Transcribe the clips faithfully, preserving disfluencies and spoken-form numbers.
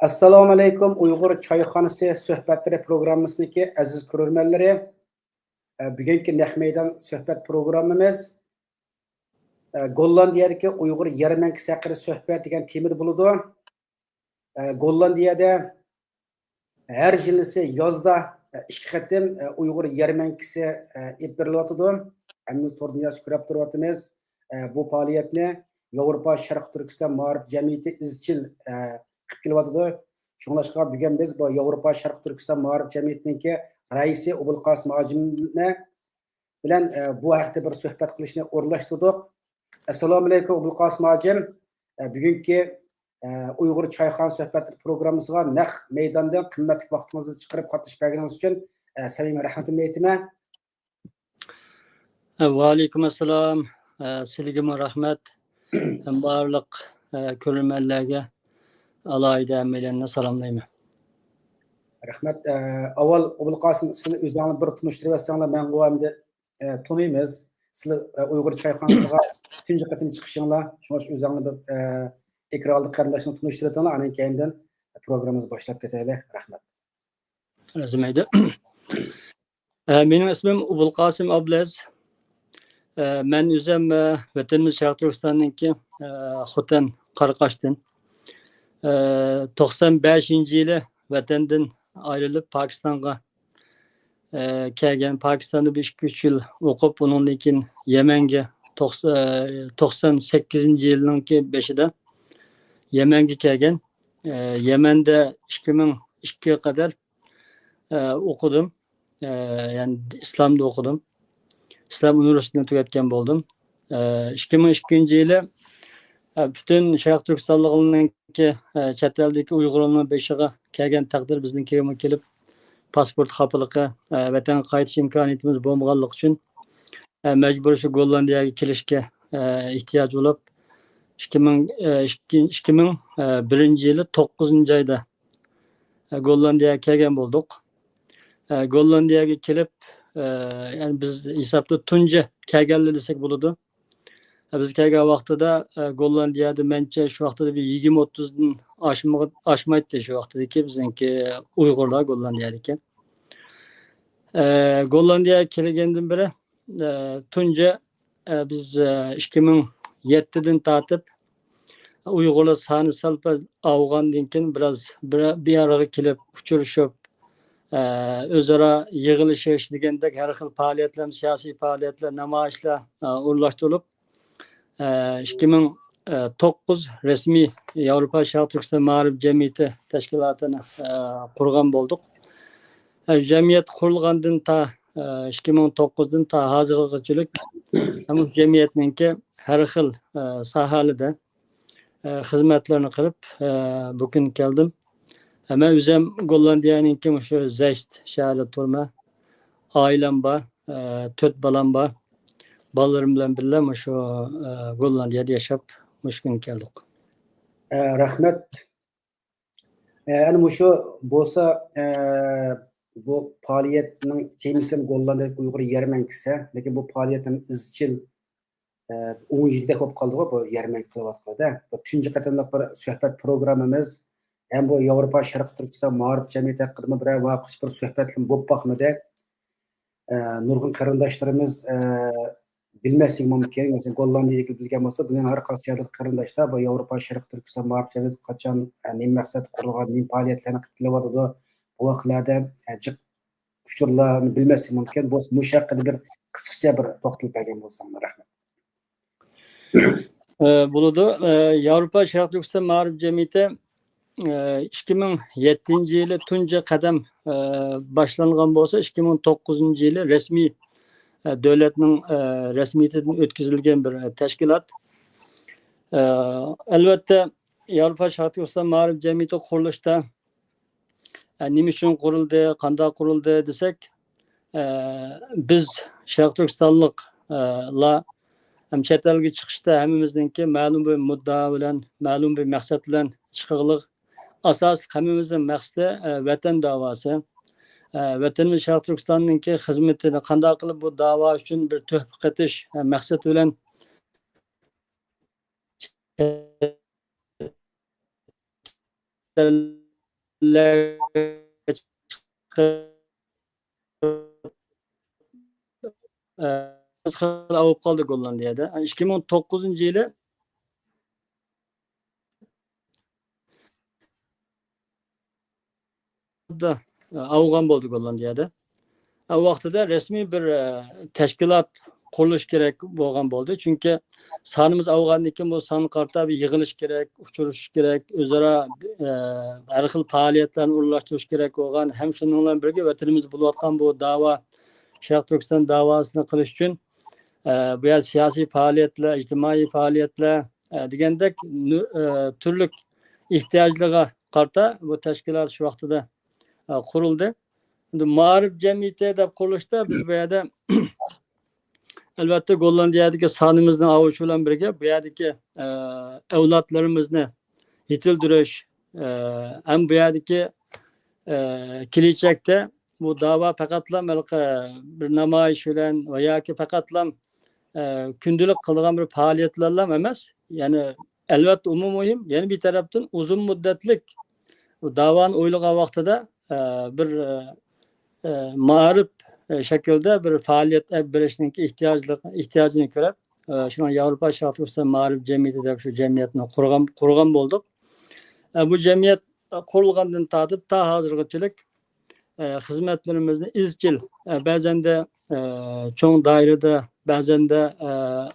ئەسسالامۇئەلەيكۇم، ئۇيغۇر چايخانىسى سۆھبەتلىرى پروگراممىسىنىڭكى ئەزىز كۆرۈرمەنلىرى. ئە، بۈگۈنكى نەق مەيدان سۆھبەت پروگراممىمىز، ئە، گوللاندىيەدىكى ئۇيغۇر يەرمەنكىسى ھەققىدە سۆھبەت دېگەن تېمىدا بولىدۇ. ئە، گوللاندىيەدە ھەر يىلىسى يازدا، ئە، ئىككى قېتىم، ئە، ئۇيغۇر يەرمەنكىسى، ئە، ئېلىپ بېرىلىۋاتىدۇ. ھەممىمىز تور دۇنياسىدا كۆرۈپ تۇرۇۋاتىمىز. ئە، بۇ پائالىيەتنى ياۋروپا شەرقىي تۈركىستان مائارىپ جەمئىيىتى ئىزچىل، ئە، قىلىپ كېلىۋاتىدۇ. شۇڭلاشقا بۈگۈن بىز بۇ ياۋروپا شەرقىي تۈركىستان مائارىپ جەمئىيىتىنىڭكى رەئىسى ئوبۇلقاسىم ھاجىمنى بىلەن، ئە، بۇ ھەقتە بىر سۆھبەت قىلىشنى ئورۇنلاشتۇردۇق. ئەسسالامۇئەلەيكۇم، ئوبۇلقاسىم ھاجىم. ئە، بۈگۈنكى، ئە، ئۇيغۇر چايخانا سۆھبەتلىرى پروگراممىسىغا نەق مەيداندىن قىممەتلىك ۋاقتىڭىزنى چىقىرىپ قاتنىشىپ بەرگىنىڭىز ئۈچۈن، ئە، سەمىمىي رەھمىتىمنى ئېيتىمەن. ئە، ۋەئەلەيكۇم ئەسسالام. ئە، سىلىگىمۇ رەھمەت. ھەم بارلىق، ئە، كۆرۈرمەنلەرگە ئالاھىدە ھەممەيلەننى سالاملايمەن. رەھمەت. ئە، ئاۋۋال ئوبۇلقاسىم، سىلەر ئۆزۈڭلارنى بىر تونۇشتۇرۇۋەتسەڭلار، مەنغۇ ئەمدى، ئە، تونۇيمىز. سىلەر، ئە، ئۇيغۇر چايخانىسىغا تۇنجى قېتىم چىقىشىڭلار، شۇڭا ئۆزۈڭلارنى بىر، ئە، ئېكران ئالدى قېرىنداشلارنى تونۇشتۇرۇۋېتىڭلار، ئاندىن كېيىندىن پروگراممىمىزنى باشلاپ كېتەيلى. رەھمەت. ئەرزىمەيدۇ. ئە، مېنىڭ ئىسمىم ئوبۇلقاسىم ئابلەز. ئە، مەن ئۆزۈم، ئە، ۋەتىنىمىز شەرقىي تۈركىستاننىڭكى، ئە، خوتەن قاراقاشتىن. ئە، توقسان بەشىنچى يىلى ۋەتەندىن ئايرىلىپ پاكىستانغا، ئە، كەلگەن. پاكىستاندا بىر ئىككى، ئۈچ يىل ئوقۇپ، ئۇنىڭدىن كېيىن يەمەنگە توقس-، ئە، توقسان سەككىزىنچى يىلنىڭكى بېشىدا يەمەنگە كەلگەن. ئە، يەمەندە ئىككى مىڭ ئىككىگە قەدەر، ئە، ئوقۇدۇم. ئە، يەنى ئىسلامدا ئوقۇدۇم. ئىسلام ئۇنىۋېرسىتېتىنى تۈگەتكەن بولدۇم. ئە، ئىككى مىڭ ئىككىنچى يىلى، ئە، پۈتۈن شەرقىي تۈركىستانلىقلارنىڭكى، ئە، چەت ئەلدىكى ئۇيغۇرلارنىڭ بېشىغا كەلگەن تەقدىر بىزنىڭكىگىمۇ كېلىپ، پاسپورت خاپىلىقى، ئە، ۋەتەنگە قايتىش ئىمكانىيىتىمىز بولمىغانلىقى ئۈچۈن، ئە، مەجبۇرىي شۇ گوللاندىيەگە كېلىشكە، ئە، ئېھتىياج بولۇپ، ئىككى مىڭ، ئە، ئىككى، ئىككى مىڭ بىرىنچى يىلى توققۇزىنچى ئايدا، ئە، گوللاندىيەگە كەلگەن بولدۇق. ئە، گوللاندىيەگە كېلىپ، ئە، يەنى بىز ھېسابتا تۇنجى كەلگەنلەر دېسەك بولىدۇ. ئە، بىز كەلگەن ۋاقتىدا، ئە، گوللاندىيەدە مەنچە شۇ ۋاقتىدا بىر يىگىرمە ئوتتۇزدىن ئاشمىغا-، ئاشمايتتى شۇ ۋاقتىدىكى بىزنىڭكى ئۇيغۇرلار گوللاندىيەدىكى. ئە، گوللاندىيەگە كەلگەندىن بېرى، ئە، تۇنجى، ئە، بىز، ئە، ئىككى مىڭ يەتتىدىن تارتىپ ئۇيغۇرلار سانى سەل پەل ئاۋۇغاندىن كېيىن بىراز بىر، بىر ئارىغا كېلىپ ئۇچرىشىپ، ئە، ئۆزئارا يىغىلىشىش دېگەندەك ھەر خىل پائالىيەتلەر، سىياسىي پائالىيەتلەر، نامايىشلار، ئە، ئورۇنلاشتۇرۇلۇپ، ئە، ئىككى مىڭ توققۇز رەسمىي ياۋروپا شەرقىي تۈركىستان مائارىپ جەمئىيىتى تەشكىلاتىنى، ئە، قۇرغان بولدۇق. ئە، جەمئىيەت قۇرۇلغاندىن تا، ئە، ئىككى مىڭ توققۇزدىن تا ھازىرغىچىلىك ھەم جەمئىيەتنىڭكى ھەر خىل، ئە، ساھەلىدە، ئە، خىزمەتلىرىنى قىلىپ، ئە، بۇ كۈنگە كەلدىم. ئە، مەن ئۆزۈم گوللاندىيەنىڭكى مۇشۇ زەشت شەھىرىدە تۇرىمەن. ئائىلەم بار، ئە، تۆت بالام بار. بالىلىرىم بىلەن بىللە مۇشۇ، ئە، گوللاندىيەدە ياشاپ، مۇشۇ كۈنگە كەلدۇق. ئە، رەھمەت. ئە، ئەنە مۇشۇ بولسا، ئە، بۇ پائالىيەتنىڭ تېمىسى گوللاندىيەدىكى ئۇيغۇر يەرمەنكىسى. لېكىن بۇ پائالىيەتنىڭ ئىزچىل، ئە، ئون يىلدەك بولۇپ قالدىغۇ بۇ يەرمەنكە قىلىۋاتقىلى. بۇ تۇنجى قېتىملىق بىر سۆھبەت پروگراممىمىز. ھەم بۇ ياۋروپا شەرقىي تۈركىستان مائارىپ جەمئىيىتى ھەققىدىمۇ بىرەر ۋاقىت بىر سۆھبەتلىرىمۇ بولۇپ باقمىدى. ئە، نۇرغۇن قېرىنداشلىرىمىز، ئە، بىلمەسلىكى مۇمكىن. مەسىلەن، گوللاندىيەدىكى بىلگەن بولسا، دۇنيانىڭ ھەر قايسى يەردىكى قېرىنداشلار بۇ ياۋروپا شەرقىي تۈركىستان مائارىپ جەمئىيىتى قاچان، ئە، نېمە مەقسەتتە قۇرۇلغان، نېمە پائالىيەتلەرنى قىلىپ كېلىۋاتىدۇ، بۇ ۋاقىتلاردا، ئە، جىق ئۇچۇرلارنى بىلمەسلىكى مۇمكىن. بولسا مۇشۇ ھەققىدە بىر قىسقىچە بىر توختىلىپ بەرگەن بولساڭلار، رەھمەت. ئە، بولىدۇ. ئە، ياۋروپا شەرقىي تۈركىستان مائارىپ جەمئىيىتى، ئە، ئىككى مىڭ يەتتىنچى يىلى تۇنجى قەدەم، ئە، باشلانغان بولسا، ئىككى مىڭ توققۇزىنچى يىلى رەسمىي، ئە، دۆلەتنىڭ، ئە، رەسمىيىتىدىن ئۆتكۈزۈلگەن بىر، ئە، تەشكىلات. ئە، ئەلۋەتتە، ياۋروپا شەرقىي تۈركىستان مائارىپ جەمئىيىتى قۇرۇلۇشتا، ئە، نېمە ئۈچۈن قۇرۇلدى، قانداق قۇرۇلدى دېسەك، ئە، بىز شەرقىي تۈركىستانلىق، ئە، لار ھەم چەت ئەلگە چىقىشتا ھەممىمىزنىڭكى مەلۇم بىر مۇددىئا بىلەن، مەلۇم بىر مەقسەت بىلەن چىقىغلىق. ئاساسلىق ھەممىمىزنىڭ مەقسىتى، ئە، ۋەتەن داۋاسى. ئە، ۋەتىنىمىز شەرقىي تۈركىستاننىڭكى خىزمىتىنى قانداق قىلىپ بۇ داۋا ئۈچۈن بىر تۆھپە قېتىش، ئە، مەقسىتى بىلەن چەت ئەل ئەللەرگە چىقىپ، ئە، خىل ئاۋۇپ قالدى گوللاندىيەدە. ئىككى مىڭ توققۇزىنچى يىلى ئاۋغان بولدى گوللاندىيەدە. ئۇ ۋاقتىدا رەسمىي بىر، ئە، تەشكىلات قۇرۇلۇش كېرەك بولغان بولدى. چۈنكى سانىمىز ئاۋغاندىن كېيىن بۇ سانغا قارىتا بىر يىغىلىش كېرەك، ئۇچرىشىش كېرەك، ئۆزئارا، ئە، ھەر خىل پائالىيەتلەرنى ئورۇنلاشتۇرۇش كېرەك بولغان، ھەم شۇنىڭ بىلەن بىرگە ۋەتىنىمىزدە بولۇۋاتقان بۇ داۋا، شەرقىي تۈركىستان داۋاسىنى قىلىش ئۈچۈن، ئە، بۇ يەردە سىياسىي پائالىيەتلەر، ئىجتىمائىي پائالىيەتلەر، ئە، دېگەندەك نۇ-، ئە، تۈرلۈك ئېھتىياجلىرىغا قارىتا بۇ تەشكىلات شۇ ۋاقتىدا، ئە، قۇرۇلدى. ئەمدى مائارىپ جەمئىيىتى دەپ قۇرۇلۇشتا بىز بۇ يەردە ئەلۋەتتە گوللاندىيەدىكى سانىمىزنىڭ ئاۋۇشى بىلەن بىرگە بۇ يەردىكى، ئە، ئەۋلادلىرىمىزنى يېتىلدۈرۈش، ئە، ھەم بۇ يەردىكى، ئە، كېلەچەكتە بۇ داۋا پەقەتلا ھېلىقى بىر نامايىش بىلەن ۋە ياكى پەقەتلا، ئە، كۈندىلىك قىلىدىغان بىر پائالىيەتلەرلا ئەمەس. يەنى ئەلۋەتتە ئۇمۇ مۇھىم. يەنە بىر تەرەپتىن ئۇزۇن مۇددەتلىك بۇ داۋانى ئويلىغان ۋاقتىدا، ئە، بىر، ئە، ئە، مائارىپ، ئە، شەكلىدە بىر پائالىيەت ئېلىپ بېرىشنىڭكى ئېھتىياجلىق، ئېھتىياجىنى كۆرۈپ، ئە، شۇنىڭ ياۋروپا شەرقىي تۈركىستان مائارىپ جەمئىيىتى دەپ شۇ جەمئىيەتنى قۇرغان، قۇرغان بولدۇق. ئە، بۇ جەمئىيەت قۇرۇلغاندىن تارتىپ تا ھازىرغىچىلىك، ئە، خىزمەتلىرىمىزنى ئىزچىل، ئە، بەزەندە، ئە، چوڭ دائىرىدە، بەزەندە، ئە،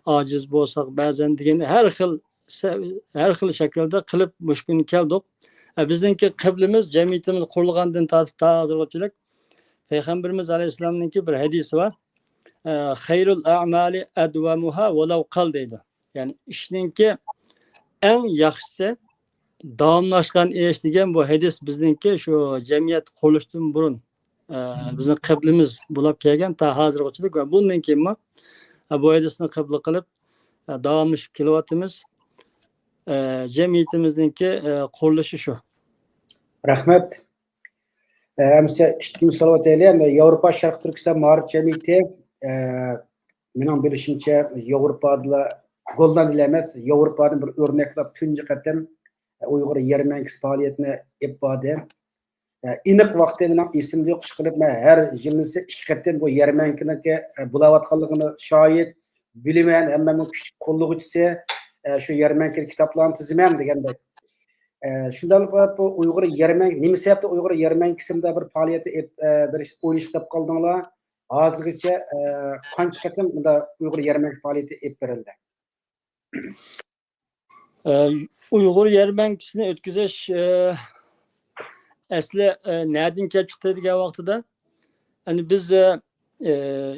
ئاجىز بولساق، بەزەن دېگەن ھەر خىل سە-، ھەر خىل شەكىلدە قىلىپ مۇشۇ كۈنگە كەلدۇق. ئە، بىزنىڭكى قىبلىمىز، جەمئىيىتىمىز قۇرۇلغاندىن تارتىپ تا ھازىرغىچىلىك پەيغەمبىرىمىز ئەلەيھىسسالامنىڭكى بىر ھەدىسى بار. ئە، «خەيرۇل ئەمالى ئەدۋەمۇھا ۋەلەۋ قەل» دەيدۇ. يەنى ئىشنىڭكى ئەڭ ياخشىسى داۋاملاشقان ئىش دېگەن بۇ ھەدىس بىزنىڭكى شۇ جەمئىيەت قۇرۇلۇشتىن بۇرۇن، ئە، بىزنىڭ قىبلىمىز بولاپ كەلگەن تا ھازىرغىچىلىك ۋە بۇندىن كېيىنمۇ، ئە، بۇ ھەدىسنى قىبلە قىلىپ، ئە، داۋاملىشىپ كېلىۋاتىمىز. ئە، جەمئىيىتىمىزنىڭكى، ئە، قۇرۇلۇشى شۇ. رەھمەت. ئە، ئەمسە ئىككىنچى سوئال ئۆتەيلى. ياۋروپا شەرقىي تۈركىستان مائارىپ جەمئىيىتى، ئە، مېنىڭ بىلىشىمچە، ياۋروپادىلا، گوللاندىيىلا ئەمەس، ياۋروپادىن بىر ئۆرنەكلەپ تۇنجى قېتىم ئۇيغۇر يەرمەنكىسى پائالىيىتىنى ئېلىپ باردى. ئېنىق ۋاقتى مېنىڭ ئېسىمدە يوق، ئىشقىلىپ، مەن ھەر يىلىسى ئىككى قېتىم بۇ يەرمەنكىنىڭكى بولاۋاتقانلىقىنى شاھىت، بىلىمەن، ھەممەمنىڭ كۈچلۈك قوللىغۇچىسى، شۇ يەرمەنكىدە كىتابلارنى تىزىمەن دېگەندەك. شۇنداقلا بۇ ئۇيغۇر يەرمەنكە، نېمە سەۋەبتىن ئۇيغۇر يەرمەنكىسىدە بىر پائالىيەتنى ئېلىپ بېرىش ئويلىشىپ قېلىپ قالدىڭلار؟ ھازىرغىچە قانچە قېتىم بۇنداق ئۇيغۇر يەرمەنكە پائالىيىتى ئېلىپ بېرىلدى؟ ئە، ئۇيغۇر يەرمەنكىسىنى ئۆتكۈزۈش، ئە، ئەسلى، ئە، نەدىن كېلىپ چىقتى دېگەن ۋاقتىدا، يەنى بىز، ئە، ئە،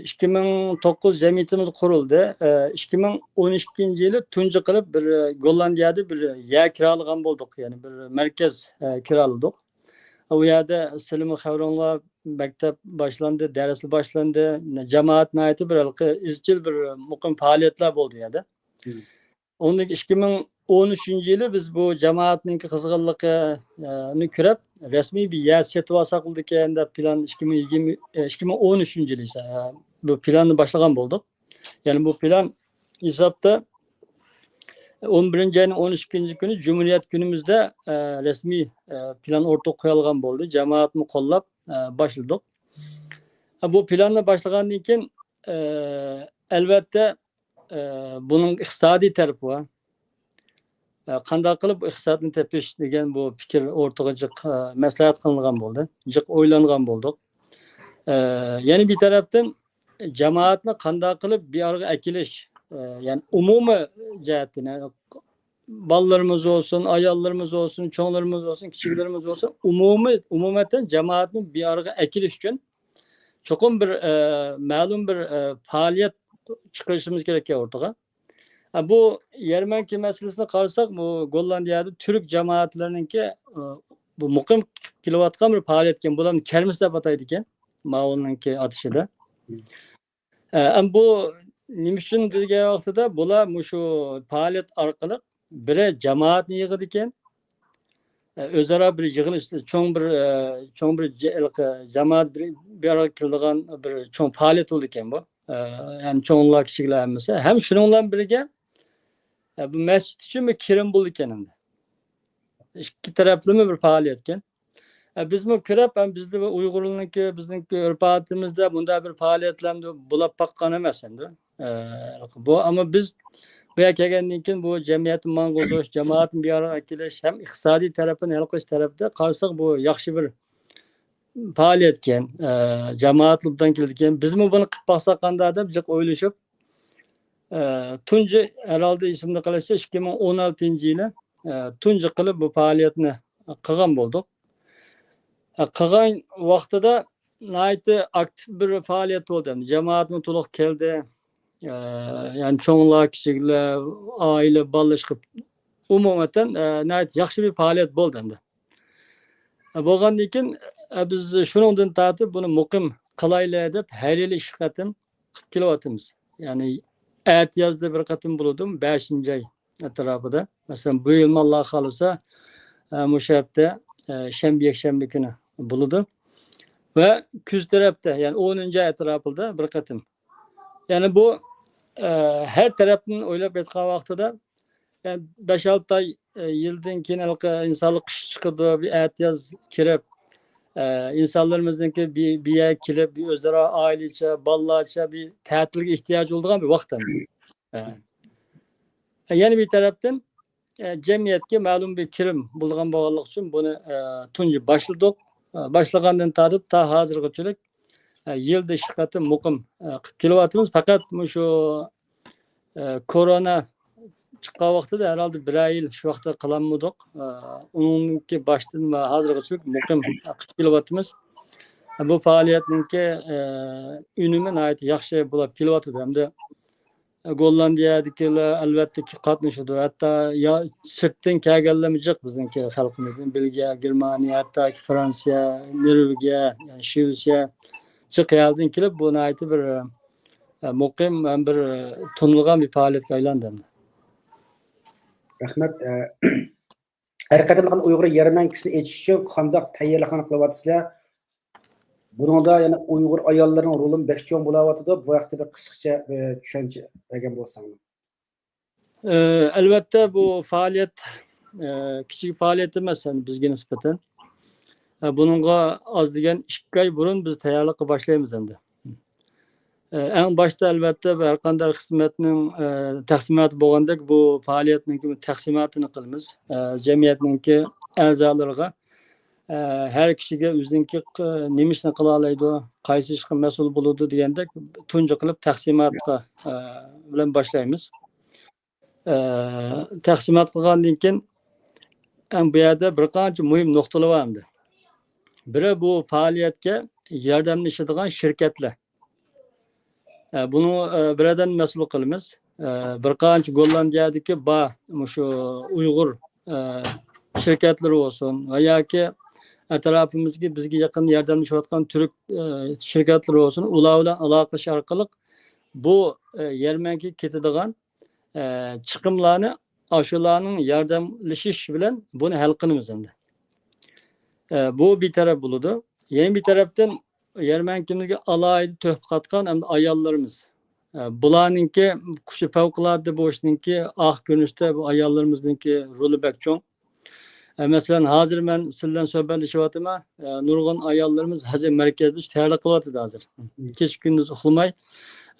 ئىككى مىڭ توققۇز جەمئىيىتىمىز قۇرۇلدى. ئە، ئىككى مىڭ ئون ئىككىنچى يىلى تۇنجى قىلىپ بىر، ئە، گوللاندىيەدە بىر يەر كىرالىغان بولدۇق، يەنى بىر مەركەز، ئە، كىرالىدۇق. ئۇ يەردە سىلىمۇ خەۋىرىڭلار، مەكتەپ باشلاندى، دەرس باشلاندى، جامائەت ناھايىتى بىر ھېلىقى ئىزچىل بىر مۇقىم پائالىيەتلەر بولدى ئۇ يەردە. مم. ئۇندىن ئىككى مىڭ ئون ئۈچىنچى يىلى بىز بۇ جامائەتنىڭكى قىزغىنلىقىنى كۆرۈپ، رەسمىي بىر يەر سېتىۋالساق بولىدىكەن دەپ پىلان ئىككى مىڭ يىگىرمە، ئىككى مىڭ ئون ئۈچىنچى يىلى، بۇ پىلاننى باشلىغان بولدۇق. يەنى بۇ پىلان ھېسابتا ئون بىرىنچى ئاينىڭ ئون ئىككىنچى كۈنى جۇمھۇرىيەت كۈنىمىزدە، ئە، رەسمىي، ئە، پىلان ئورتىغا قويۇلغان بولدى. جامائەتمۇ قوللاپ، ئە، باشلىدۇق. ئە، بۇ پىلاننى باشلىغاندىن كېيىن، ئە، ئەلۋەتتە، ئە، بۇنىڭ ئىقتىسادىي تەرىپى بار. ئە، قانداق قىلىپ ئىقتىسادنى تېپىش دېگەن بۇ پىكىر ئورتىغا جىق، ئە، مەسلىھەت قىلىنغان بولدى. جىق ئويلانغان بولدۇق. ئە، يەنە بىر تەرەپتىن جامائەتنى قانداق قىلىپ بىر ئارىغا ئەكېلىش، ئە، يەنى ئومۇمىي جەھەتتىن، يەنى بالىلىرىمىز بولسۇن، ئاياللىرىمىز بولسۇن، چوڭلىرىمىز بولسۇن، كىچىكلىرىمىز بولسۇن، ئومۇمىي، ئومۇمەن جامائەتنى بىر ئارىغا ئەكېلىش ئۈچۈن چوقۇم بىر، ئە، مەلۇم بىر، ئە، پائالىيەت چىقىرىشىمىز كېرەك ئورتىغا. ئە، بۇ يەرمەنكە مەسىلىسىنى قارىساق، بۇ گوللاندىيەدە تۈرك جامائەتلىرىنىڭكى، ئە، بۇ مۇقىم كېلىۋاتقان بىر پائالىيەتكەن، بۇلارنى كەرمىس دەپ ئاتايدىكەن، ماۋۇنىڭكى ئاتىشىدا. ئە، ئەم بۇ نېمە ئۈچۈن دېگەن ۋاقتىدا بۇلار مۇشۇ پائالىيەت ئارقىلىق بىرى جامائەتنى يىغىدىكەن، ئە، ئۆزئارا بىر يىغىلىش، چوڭ بىر، ئە، چوڭ بىر جە-، جامائەت بىر، بىر ئارىغا كېلىدىغان بىر چوڭ پائالىيەت بولىدىكەن بۇ. ئە، يەنى چوڭلار، كىچىكلەر ھەممىسى. ھەم شۇنىڭ بىلەن بىرگە، ئە، بۇ مەسچىت ئۈچۈن بىر كىرىم بولىدىكەن ئەمدى. ئىككى تەرەپلىمە بىر پائالىيەتكەن. ئە، بىزمۇ كۆرۈپ، ئەم، بىزدە بۇ ئۇيغۇرلارنىڭكى، بىزنىڭكى ئۆرپ-ئادىتىمىزدە بۇنداق بىر پائالىيەتلەر بولاپ باققان ئەمەس ئەمدى. ئە، بۇ، ئەمما بىز بۇ يەرگە كەلگەندىن كېيىن بۇ جەمئىيەتنى ماڭغۇزۇش، جامائەتنى بىر ئارىغا ئەكېلىش ھەم ئىقتىسادىي تەرەپىنى ھەل قىلىش تەرەپىدە قارىساق، بۇ ياخشى بىر پائالىيەتكەن. ئە، جامائەت ئوبدان كېلىدىكەن. بىزمۇ بۇنى قىلىپ باقساق قانداق دەپ جىق ئويلىشىپ، ئە، تۇنجى ھەرھالدا ئېسىمدە قېلىشىچە ئىككى مىڭ ئون ئالتىنچى يىلى، ئە، تۇنجى قىلىپ بۇ پائالىيەتنى قىلغان بولدۇق. ئە، قىلغان ۋاقتىدا ناھايىتى ئاكتىپ بىر پائالىيەت بولدى. جامائەتمۇ تولۇق كەلدى. ئە، يەنى چوڭلار، كىچىكلەر، ئائىلە، بالىلار چىقىپ، ئومۇمەن، ئە، ناھايىتى ياخشى بىر پائالىيەت بولدى ئەمدى. ئە، بولغاندىن كېيىن، ئە، بىز شۇنىڭدىن تارتىپ بۇنى مۇقىم قىلايلى دەپ ھەر يىلى ئىككى قېتىم قىلىپ كېلىۋاتىمىز. يەنى ئەتىيازدا بىر قېتىم بولىدۇ، بەشىنچى ئاي ئەتراپىدا. مەسىلەن، بۇ يىلمۇ ئاللا خالىسا، ئە، مۇشۇ ھەپتە، ئە، شەنبە، يەكشەنبە كۈنى بولىدۇ. ۋە كۈز تەرەپتە، يەنى ئونىنچى ئاي ئەتراپىدا بىر قېتىم. يەنى بۇ، ئە، ھەر تەرەپتىن ئويلاپ ئېيتقان ۋاقتىدا، يەنى بەش-ئالتە ئاي، ئە، يىلدىن كېيىن ھېلىقى ئىنسانلار قىش چىقىدۇ، بىر ئەتىياز كىرىپ، ئە، ئىنسانلىرىمىزنىڭكى بىر، بىر يەرگە كېلىپ، بىر ئۆزئارا ئائىلىچە، بالىلارچە بىر تەتىلگە ئېھتىياجى بولىدىغان بىر ۋاقىت ئەمدى. ئە، يەنە بىر تەرەپتىن، ئە، جەمئىيەتكە مەلۇم بىر كىرىم بولىدىغان بولغانلىقى ئۈچۈن بۇنى، ئە، تۇنجى باشلىدۇق. ئە، باشلىغاندىن تارتىپ تا ھازىرغىچىلىك، ئە، يىلدا ئىككى قېتىم مۇقىم، ئە، قىلىپ كېلىۋاتىمىز. پەقەت مۇشۇ، ئە، كورونا چىققان ۋاقتىدا ھەرھالدا بىرەر يىل شۇ ۋاقىتتا قىلالمىدۇق. ئە، ئۇنىڭكى باشتىن ۋە ھازىرغىچىلىك مۇقىم قىلىپ كېلىۋاتىمىز. بۇ پائالىيەتنىڭكى، ئە، ئۈنۈمى ناھايىتى ياخشى بولۇپ كېلىۋاتىدۇ. ھەمدە گوللاندىيەدىكىلەر ئەلۋەتتە قاتنىشىدۇ. ھەتتا يا-، سىرتتىن كەلگەنلەرمۇ جىق بىزنىڭكى خەلقىمىزدىن، بېلگىيە، گېرمانىيە، ھەتتاكى فرانسىيە، نورۋېگىيە، يەنى شىۋېتسىيە، جىق يەردىن كېلىپ، بۇ ناھايىتى بىر، ئە، مۇقىم ھەم بىر، ئە، تونۇلغان بىر پائالىيەتكە ئايلاندى. رەھمەت. ئە، ھەر قېتىملىق ئۇيغۇر يەرمەنكىسىنى ئېچىش ئۈچۈن قانداق تەييارلىقلارنى قىلىۋاتىسىلەر؟ بۇنىڭدا يەنە ئۇيغۇر ئاياللىرىنىڭ رولىمۇ بەك چوڭ بولاۋاتىدۇ. بۇ ھەقتە بىر قىسقىچە، ئە، چۈشەنچە بەرگەن بولساڭلار. ئە، ئەلۋەتتە، بۇ پائالىيەت، ئە، كىچىك پائالىيەت ئەمەس، يەنى بىزگە نىسبەتەن. ئە، بۇنىڭغا ئاز دېگەن ئىككى ئاي بۇرۇن بىز تەييارلىققا باشلايمىز ئەمدى. ئە، ئەڭ باشتا، ئەلۋەتتە، بۇ ھەر قانداق خىزمەتنىڭ، ئە، تەقسىماتى بولغاندەك، بۇ پائالىيەتنىڭكى تەقسىماتىنى قىلىمىز. ئە، جەمئىيەتنىڭكى ئەزالىرىغا، ئە، ھەر كىشىگە ئۆزىنىڭكى ق-، نېمە ئىشنى قىلالايدۇ، قايسى ئىشقا مەسئۇل بولىدۇ دېگەندەك تۇنجى قىلىپ تەقسىماتقا، ئە، بىلەن باشلايمىز. ئە، تەقسىمات قىلغاندىن كېيىن، ئەم، بۇ يەردە بىر قانچە مۇھىم نۇقتىلار بار ئەمدى. بىرى، بۇ پائالىيەتكە ياردەملىشىدىغان شىركەتلەر. ئە، بۇنى، ئە، بىرەردىن مەسئۇل قىلىمىز. ئە، بىر قانچە گوللاندىيەدىكى بار مۇشۇ ئۇيغۇر، ئە، شىركەتلىرى بولسۇن ۋە ياكى ئەتراپىمىزدىكى بىزگە يېقىن ياردەملىشىۋاتقان تۈرك، ئە، شىركەتلىرى بولسۇن، ئۇلار بىلەن ئالاقىلىشىش ئارقىلىق بۇ، ئە، يەرمەنكىگە كېتىدىغان، ئە، چىقىملارنى ئاشۇلارنىڭ ياردەملىشىش بىلەن بۇنى ھەل قىلىمىز ئەمدى. ئە، بۇ بىر تەرەپ بولىدۇ. يەنە بىر تەرەپتىن يەرمەنكىمىزگە ئالاھىدە تۆھپە قاتقان ئەمدى ئاياللىرىمىز. ئە، بۇلارنىڭكى كۈچى پەۋقۇلئاددە بولۇشنىڭكى ئاق كۆرۈنۈشتە بۇ ئاياللىرىمىزنىڭكى رولى بەك چوڭ. ئە، مەسىلەن، ھازىر مەن سىلەر بىلەن سۆھبەتلىشىۋاتىمەن. ئە، نۇرغۇن ئاياللىرىمىز ھەزە مەركەزدە تەييارلىق قىلىۋاتىدۇ ھازىر. كېچە كۈندۈز ئۇخلىماي،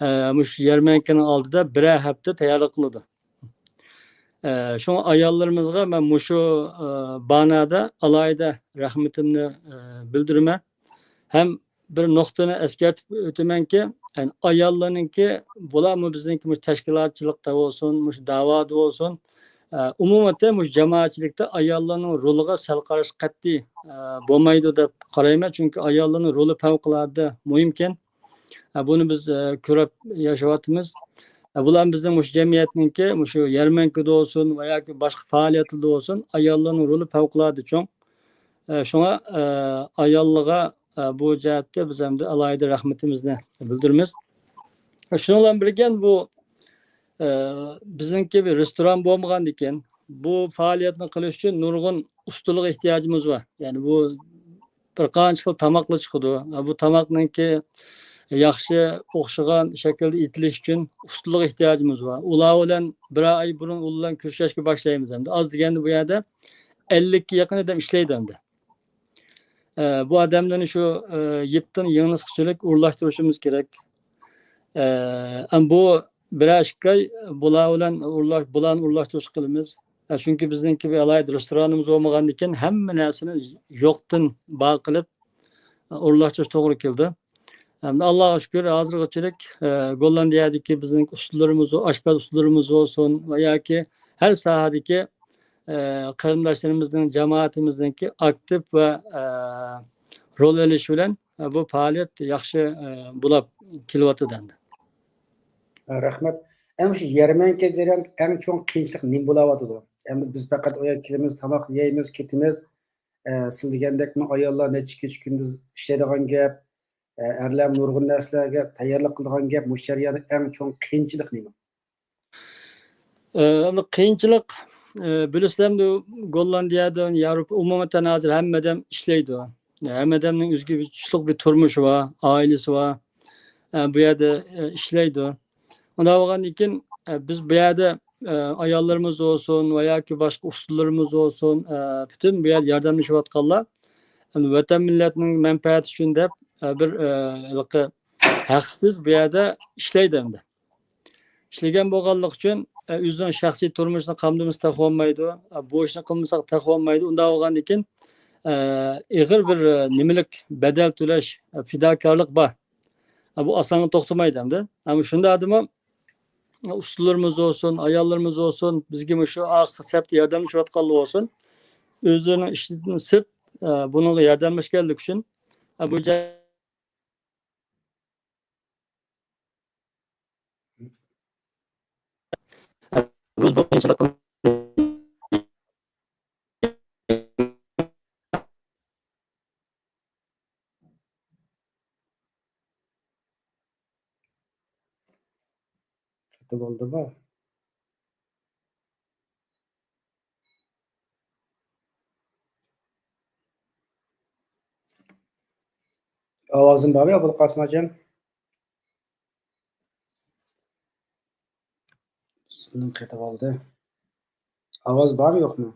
ئە، مۇشۇ يەرمەنكىنىڭ ئالدىدا بىرەر ھەپتە تەييارلىق قىلىدۇ. ئە، شۇڭا ئاياللىرىمىزغا مەن مۇشۇ، ئە، بانادا ئالاھىدە رەھمىتىمنى، ئە، بىلدۈرىمەن. ھەم بىر نۇقتىنى ئەسكەرتىپ ئۆتىمەنكى، يەنى ئاياللارنىڭكى، بۇلارمۇ بىزنىڭكى مۇشۇ تەشكىلاتچىلىقتا بولسۇن، مۇشۇ داۋادا بولسۇن، ئە، ئومۇمەن مۇشۇ جامائەتچىلىكتە ئاياللارنىڭ رولىغا سەل قاراش قەتئىي، ئە، بولمايدۇ دەپ قارايمەن. چۈنكى ئاياللارنىڭ رولى پەۋقۇلئاددە مۇھىمكەن. ئە، بۇنى بىز، ئە، كۆرۈپ ياشاۋاتىمىز. ئە، بۇلار بىزنىڭ مۇشۇ جەمئىيەتنىڭكى، مۇشۇ يەرمەنكىدە بولسۇن ۋە ياكى باشقا پائالىيەتلەردە بولسۇن، ئاياللارنىڭ رولى پەۋقۇلئاددە چوڭ. ئە، شۇڭا، ئە، ئاياللارغا، ئە، بۇ جەھەتتە بىز ئەمدى ئالاھىدە رەھمىتىمىزنى بىلدۈرىمىز. شۇنىڭ بىلەن بىرگە بۇ، ئە، بىزنىڭكى بىر رېستوران بولمىغاندىكىن، بۇ پائالىيەتنى قىلىش ئۈچۈن نۇرغۇن ئۇستىلىق ئېھتىياجىمىز بار. يەنى بۇ بىر قانچە خىل تاماقلار چىقىدۇ. بۇ تاماقنىڭكى ياخشى، ئوخشىغان شەكىلدە ئېتىلىش ئۈچۈن ئۇستىلىق ئېھتىياجىمىز بار. ئۇلار بىلەن بىرەر ئاي بۇرۇن ئۇلار بىلەن كۆرۈشۈشكە باشلايمىز ئەمدى. ئاز دېگەندە بۇ يەردە ئەللىككە يېقىن ئادەم ئىشلەيدۇ ئەمدى. ئە، بۇ ئادەملەرنى شۇ، ئە، يىپتىن يىڭنىسقىچىلىك ئورۇنلاشتۇرۇشىمىز كېرەك. ئە، ئەم بۇ بىرەر ئىككى ئاي بۇلار بىلەن ئورۇنلاش-، بۇلارنى ئورۇنلاشتۇرۇش قىلىمىز. ئە، چۈنكى بىزنىڭكى بىر ئالاھىدە رېستورانىمىز بولمىغاندىكىن ھەممە نەرسىنى يوقتىن بار قىلىپ، ئە، ئورۇنلاشتۇرۇش توغرا كېلىدۇ. ئەمدى ئاللاغا شۈكۈر، ھازىرغىچىلىك، ئە، گوللاندىيەدىكى بىزنىڭ ئۇستىلىرىمىز، ئاشپەز ئۇستىلىرىمىز بولسۇن ۋە ياكى ھەر ساھەدىكى، ئە، قېرىنداشلىرىمىزنىڭ، جامائىتىمىزنىڭكى ئاكتىپ ۋە، ئە، رول ئېلىشى بىلەن، ئە، بۇ پائالىيەت ياخشى، ئە، بولاپ كېلىۋاتىدۇ ئەمدى. رەھمەت. ئەمدى شۇ يەرمەنكە جەريانىدا ئەڭ چوڭ قىيىنچىلىق نېمە بولاۋاتىدۇ؟ ئەمدى بىز پەقەت ئۇ يەرگە كېلىمىز، تاماق يەيمىز، كېتىمىز. ئە، سىز دېگەندەكمۇ ئاياللار نەچچە كېچە كۈندۈز ئىشلەيدىغان گەپ، ئە، ئەرلەر نۇرغۇن نەرسىلەرگە تەييارلىق قىلىدىغان گەپ، مۇشۇ جەرياندا ئەڭ چوڭ قىيىنچىلىق نېمە؟ ئە، ئەمدى قىيىنچىلىق، ئە، بىلىسىلەر ئەمدى گوللاندىيەدىن ياۋروپا ئومۇمەن ھازىر ھەممە ئادەم ئىشلەيدۇ. ھەممە ئادەمنىڭ ئۆزىگە بىر تۇشلۇق بىر تۇرمۇشى بار، ئائىلىسى بار. ئە، بۇ يەردە، ئە، ئىشلەيدۇ. ئۇنداق بولغاندىن كېيىن، ئە، بىز بۇ يەردە، ئە، ئاياللىرىمىز بولسۇن ۋە ياكى باشقا ئۇستىلىرىمىز بولسۇن، ئە، پۈتۈن بۇ يەردە ياردەملىشىۋاتقانلار، ئەمدى ۋەتەن مىللەتنىڭ مەنپەئەتى ئۈچۈن دەپ، ئە، بىر، ئە، ھېلىقى ھەقسىز بۇ يەردە ئىشلەيدۇ ئەمدى. ئىشلىگەن بولغانلىقى ئۈچۈن، ئە، ئۆزىنىڭ شەخسىي تۇرمۇشىنى قامدىمىسا تېخى بولمايدۇ. ئە، بۇ ئىشنى قىلمىساق تېخى بولمايدۇ. ئۇنداق بولغاندىن كېيىن، ئە، ئېغىر بىر، ئە، نېمىلىك بەدەل تۆلەش، ئە، پىداكارلىق بار. ئە، بۇ ئاسانغا توختىمايدۇ ئەمدى. ئەمما شۇنداقتىمۇ ئۇستىلىرىمىز بولسۇن، ئاياللىرىمىز بولسۇن، بىزگە مۇشۇ ئارقا سەپتە ياردەملىشىۋاتقانلار بولسۇن، ئۆزلىرىنىڭ ئىشىدىن سىرت، ئە، بۇنىڭغا ياردەملەشكەنلىكى ئۈچۈن، ئە، بۇ جا-، خەتە بولدىمۇ؟ ئاۋازىم بارمۇ، ئابۇلقاسىم ھاجىم؟ سىزنىڭ قېتىپ ئالدى. ئاۋاز بارمۇ، يوقمۇ؟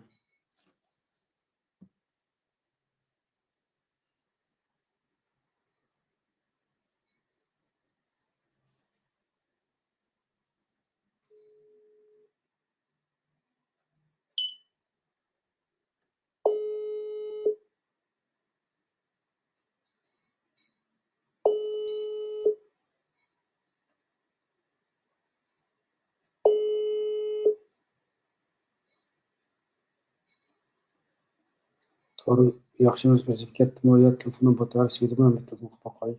تور ياخشىمۇ، ئۈزۈپ كەتتىمۇ يا تېلېفونۇم باتارېيكىسى ئىدىمۇ، بىر تېلېفون قىلىپ باقاي.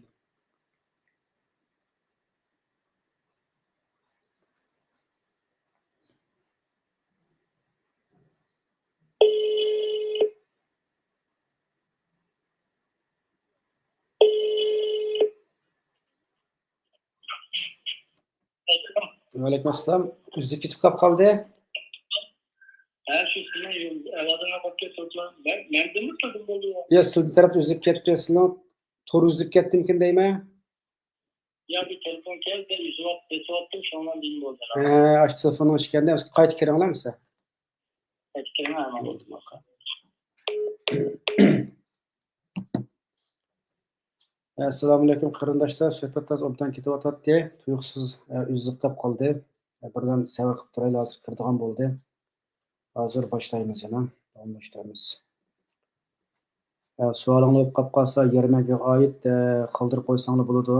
ۋەئەلەيكۇم ئەسسالام. ئۈزۈلۈپ كېتىپ قاپ قالدى. ھە، شۇ سېنىڭ ئاۋازىڭ قاپ كەتتى. مەن، مەندىنمۇ قىلدىم بولدى. يا، سىزنىڭ تەرەپتە ئۈزۈلۈپ كەتتى، سىزنىڭ تور ئۈزۈلۈپ كەتتىمىكىن دەيمەن. يا، بىر تېلېفون كەلدى، ئۈزۈۋات-، ئېسىۋاتتىم، شۇنىڭ بىلەن بولدى. ھە، ئاشۇ تېلېفوننىڭ ئىشى ئىكەندە، قايتا كىرىڭلار مىسە. قايتا كىرىڭلار، ھە. بولدى، ماقۇل. ئەسسالامۇئەلەيكۇم قېرىنداشلار، سۆھبەت تازا ئوبدان كېتىۋاتاتتى، تۇيۇقسىز، ئە، ئۈزۈلۈپ قېلىپ قالدى. ئە، بىردەم سەۋر قىلىپ تۇرايلى، ھازىر كىرىدىغان بولدى. ھازىر باشلايمىز يەنە، داۋاملاشتۇرىمىز. ئە، سوئالىڭلار بولۇپ قاپ قالسا، يەرمەنكىگە ئائىت، ئە، قالدۇرۇپ قويساڭلار بولىدۇ.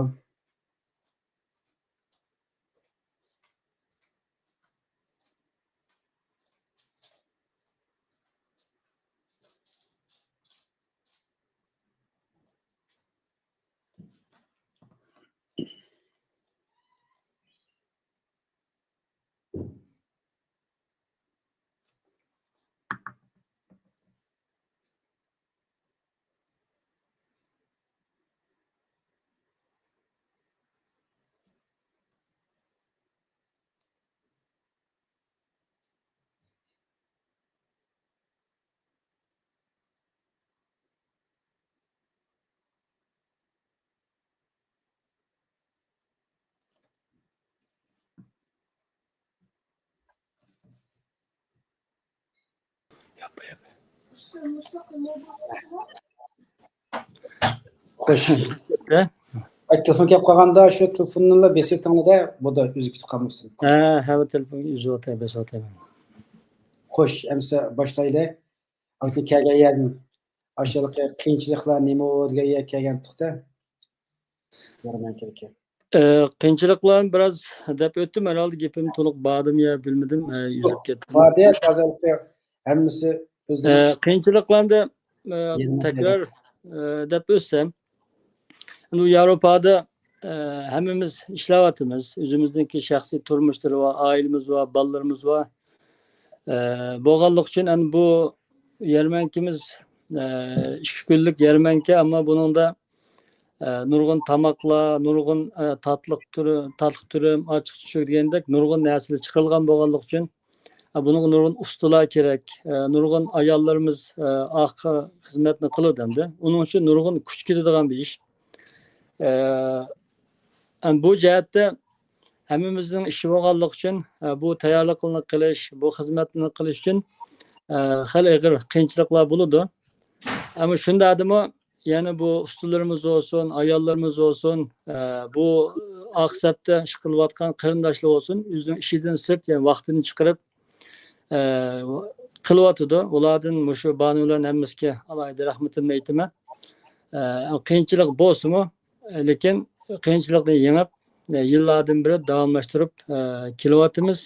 خوش. ئاي، تېلېفون كەپ قالغاندا شۇ تېلېفوننىلا بېسىۋېتىڭلار-دە، بۇدا ئۈزۈپ كېتىپ قالمىسۇن. ھە، ھە، تېلېفون ئۈزۈۋاتاي، بېسىۋاتايمەن. خوش، ئەمسە باشلايلى. ئايتىپ كەلگەن يەردىن ئاشۇ قىيىنچىلىقلار نېمە دېگەن يەرگە كەلگەنتۇق-دە. يارىمەن كېلىكى. ئە، قىيىنچىلىقلارنى بىراز دەپ ئۆتتۈم، ھەرھالدا گېپىم تولۇق باردىمۇ يا بىلمىدىم، ئە، ئۈزۈپ كەتتىم. باردى، ھازىر ھەممىسى ئە، ئۆزىنىڭ قىيىنچىلىقلارنى، ئە، يەنە تەكرار، ئە، دەپ ئۆتسەم، بۇ ياۋروپادا، ئە، ھەممىمىز ئىشلەۋاتىمىز. ئۆزىمىزنىڭكى شەخسىي تۇرمۇشلىرى بار، ئائىلىمىز بار، بالىلىرىمىز بار. ئە، بولغانلىقى ئۈچۈن، ئەنە بۇ يەرمەنكىمىز، ئە، ئىككى كۈنلۈك يەرمەنكە، ئەمما بۇنىڭدا، ئە، نۇرغۇن تاماقلار، نۇرغۇن، ئە، تاتلىق تۈرى، تاتلىق تۈرۈم، ئاچچىق چۈچۈك دېگەندەك نۇرغۇن نەرسىلەر چىقىرىلغان بولغانلىقى ئۈچۈن، ئە، بۇنىڭغا نۇرغۇن ئۇستىلار كېرەك. ئە، نۇرغۇن ئاياللىرىمىز، ئە، ئارقا خىزمەتنى قىلىدۇ ئەمدى. ئۇنىڭ ئۈچۈن نۇرغۇن كۈچ كېتىدىغان بىر ئىش. ئە، ئەم، بۇ جەھەتتە ھەممىمىزنىڭ ئىشى بولغانلىقى ئۈچۈن، ئە، بۇ تەييارلىقلارنى قىلىش، بۇ خىزمەتنى قىلىش ئۈچۈن، ئە، خېلى ئېغىر قىيىنچىلىقلار بولىدۇ. ئەمما شۇنداقتىمۇ يەنە بۇ ئۇستىلىرىمىز بولسۇن، ئاياللىرىمىز بولسۇن، ئە، بۇ ئارقا سەپتە ئىش قىلىۋاتقان قېرىنداشلار بولسۇن، ئۆزىنىڭ ئىشىدىن سىرت، يەنى ۋاقتىنى چىقىرىپ، ئە، قىلىۋاتىدۇ. ئۇلاردىن مۇشۇ بانۇلارنىڭ ھەممىسىگە ئالاھىدە رەھمىتىمنى ئېيتىمەن. ئە، قىيىنچىلىق بولسىمۇ، لېكىن قىيىنچىلىقنى يېڭىپ، يىللاردىن بېرى داۋاملاشتۇرۇپ، ئە، كېلىۋاتىمىز.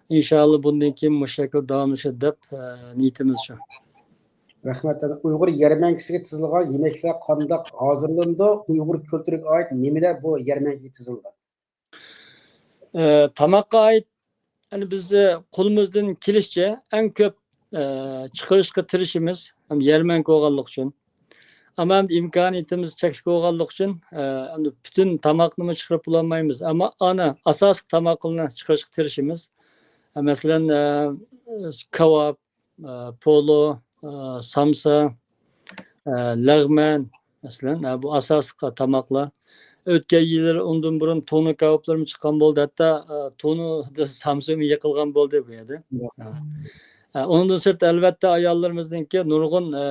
ئىنشائاللا، بۇندىن كېيىن مۇشۇ شەكىلدە داۋاملىشىدۇ دەپ، ئە، نىيىتىمىز شۇ. رەھمەت. ئۇيغۇر يەرمەنكىسىگە تىزىلغان يېمەكلىكلەر قانداق ھازىرلىنىدۇ؟ ئۇيغۇر كۈلتۈرىگە ئائىت نېمىلەر بۇ يەرمەنكىگە تىزىلىدۇ؟ ئە، تاماققا ئائىت، يەنى بىز، ئە، قولىمىزدىن كېلىشىچە ئەڭ كۆپ، ئە، چىقىرىشقا تىرىشىمىز، ھەم يەرمەنكە بولغانلىقى ئۈچۈن. ئەمما ئەمدى ئىمكانىيىتىمىز چەكلىك بولغانلىقى ئۈچۈن، ئە، ئەمدى پۈتۈن تاماقنىمۇ چىقىرىپ بولالمايمىز. ئەمما ئانا، ئاساسلىق تاماقلارنى چىقىرىشقا تىرىشىمىز. ئە، مەسىلەن، ئە، كاۋاپ، ئە، پولۇ، ئە، سامسا، ئە، لەغمەن، مەسىلەن، ئە، بۇ ئاساسلىق تاماقلار. ئۆتكەن يىللىرى ئۇندىن بۇرۇن تونۇر كاۋاپلىرىمۇ چىققان بولدى. ھەتتا، ئە، تونۇر سامسىمۇ يېقىلغان بولدى بۇ يەردە. ياق. ئە، ئە، ئۇنىڭدىن سىرت، ئەلۋەتتە، ئاياللىرىمىزنىڭكى نۇرغۇن، ئە،